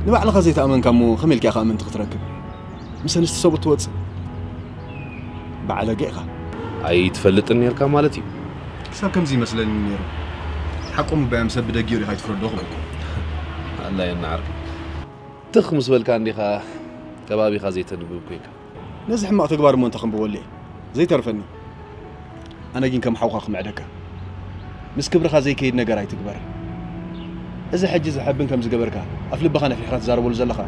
ንባዕልኻ ዘይተኣመንካ እሞ ከመይ ኢልካ ኢኻ ኣመንቲ ክትረክብ? ምስ ኣንስቲ ሰብኡት ትወጽእ? ባዕለገ ኢኻ። ኣይትፈልጥን ኔርካ ማለት እዩ። ክሳብ ከምዚ ይመስለኒ ኔሩ። ሓቆም እባ እዮም ሰብ ብደጊኡ ዲኻ ኣይትፍረዶ ክብልኩ። ኣላ የናዓርክ። ትኽ ምስ በልካ እንዲኻ ከባቢኻ ዘይተንብብ ኮንካ። ነዚ ሕማቕ ተግባር እሞ እንተ ከንብበሉ እየ ዘይተርፈኒ። ኣነ ግን ከም ሓውኻ ክምዕደካ። ምስ ክብርኻ ዘይከይድ ነገር ኣይትግበር። እዚ ሕጂ ዝሐብን ከም ዝገበርካ ኣፍ ልብኻ ነፊሕካ ትዛረበሉ ዘለኻ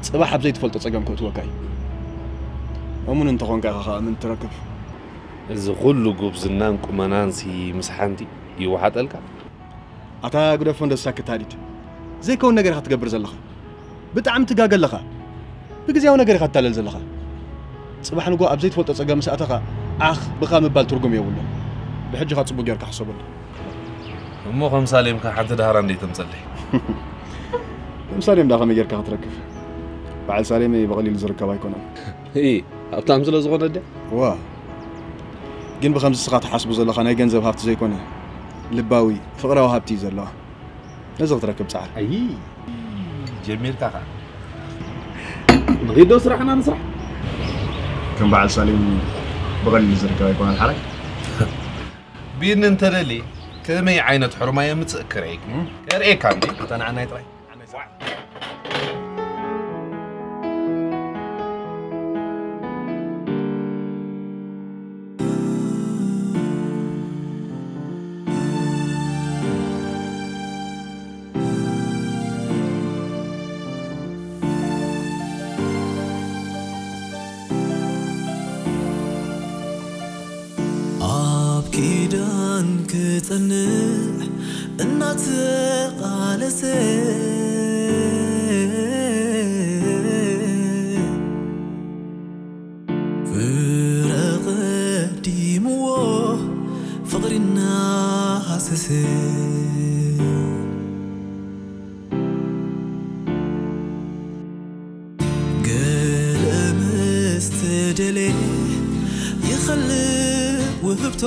ጽባሕ ኣብ ዘይትፈልጦ ጸገም ከእትወካ እዩ። እሙን እንተኾንካ ኢኻ ኸኣ ምን ትረክብ። እዚ ኩሉ ጉብዝናን ቁመናንሲ ምስ ሓንቲ ይወሓጠልካ? ኣታ ግደፎ፣ እንደሳ ክታዲድ ዘይከውን ነገር ኢኻ ትገብር ዘለኻ። ብጣዕሚ ትጋገ ኣለኻ። ብግዜያዊ ነገር ኢኻ ትታለል ዘለኻ። ጽባሕ ንጎ ኣብ ዘይትፈልጦ ጸገም ምስ ኣተኻ ዓኽ ብኻ ምባል ትርጉም የብሉን። ብሕጂ ኸኣ ጽቡቕ ጌርካ ሕሰበሉ። እሞ ከም ሳሌምካ ሓንቲ ዳህራ እንዴ ተምጸለይ? ከም ሳሌም ዳ ከመይ ጌርካ ክትረክብ? በዓል ሳሌም ብቐሊሉ ዝርከብ ኣይኮነን። እይ፣ ሃብታም ስለ ዝኾነ ድያ? ዋ፣ ግን ብኸምዚ ስኻ ትሓስቡ ዘለኻ ናይ ገንዘብ ሃብቲ ዘይኮነ ልባዊ ፍቕራዊ ሃብቲ እዩ ዘለዋ። ነዚ ክትረክብ ጻዕር። ኣይ፣ ጀሚርካ ኸዓ። ንኺዶ ስራሕና ንስራሕ። ከም በዓል ሳሌም ብቐሊሉ ዝርከብ ኣይኮነን ሓራይ። ቢኒ እንተደልየ ከመይ ዓይነት ሕርማ የምጽእ ክርእየክ። ከርእየካ እንዴ? ኣታ ንዓናይ ጥራይ። ኣብ ኪዳን ክጸንዕ እናተቓለሰ፣ ፍረ ቀዲምዎ ፍቕሪ እናሃሰሰ፣ ገለ ምስ ተደልየ ይኸልእ ውህብቶ።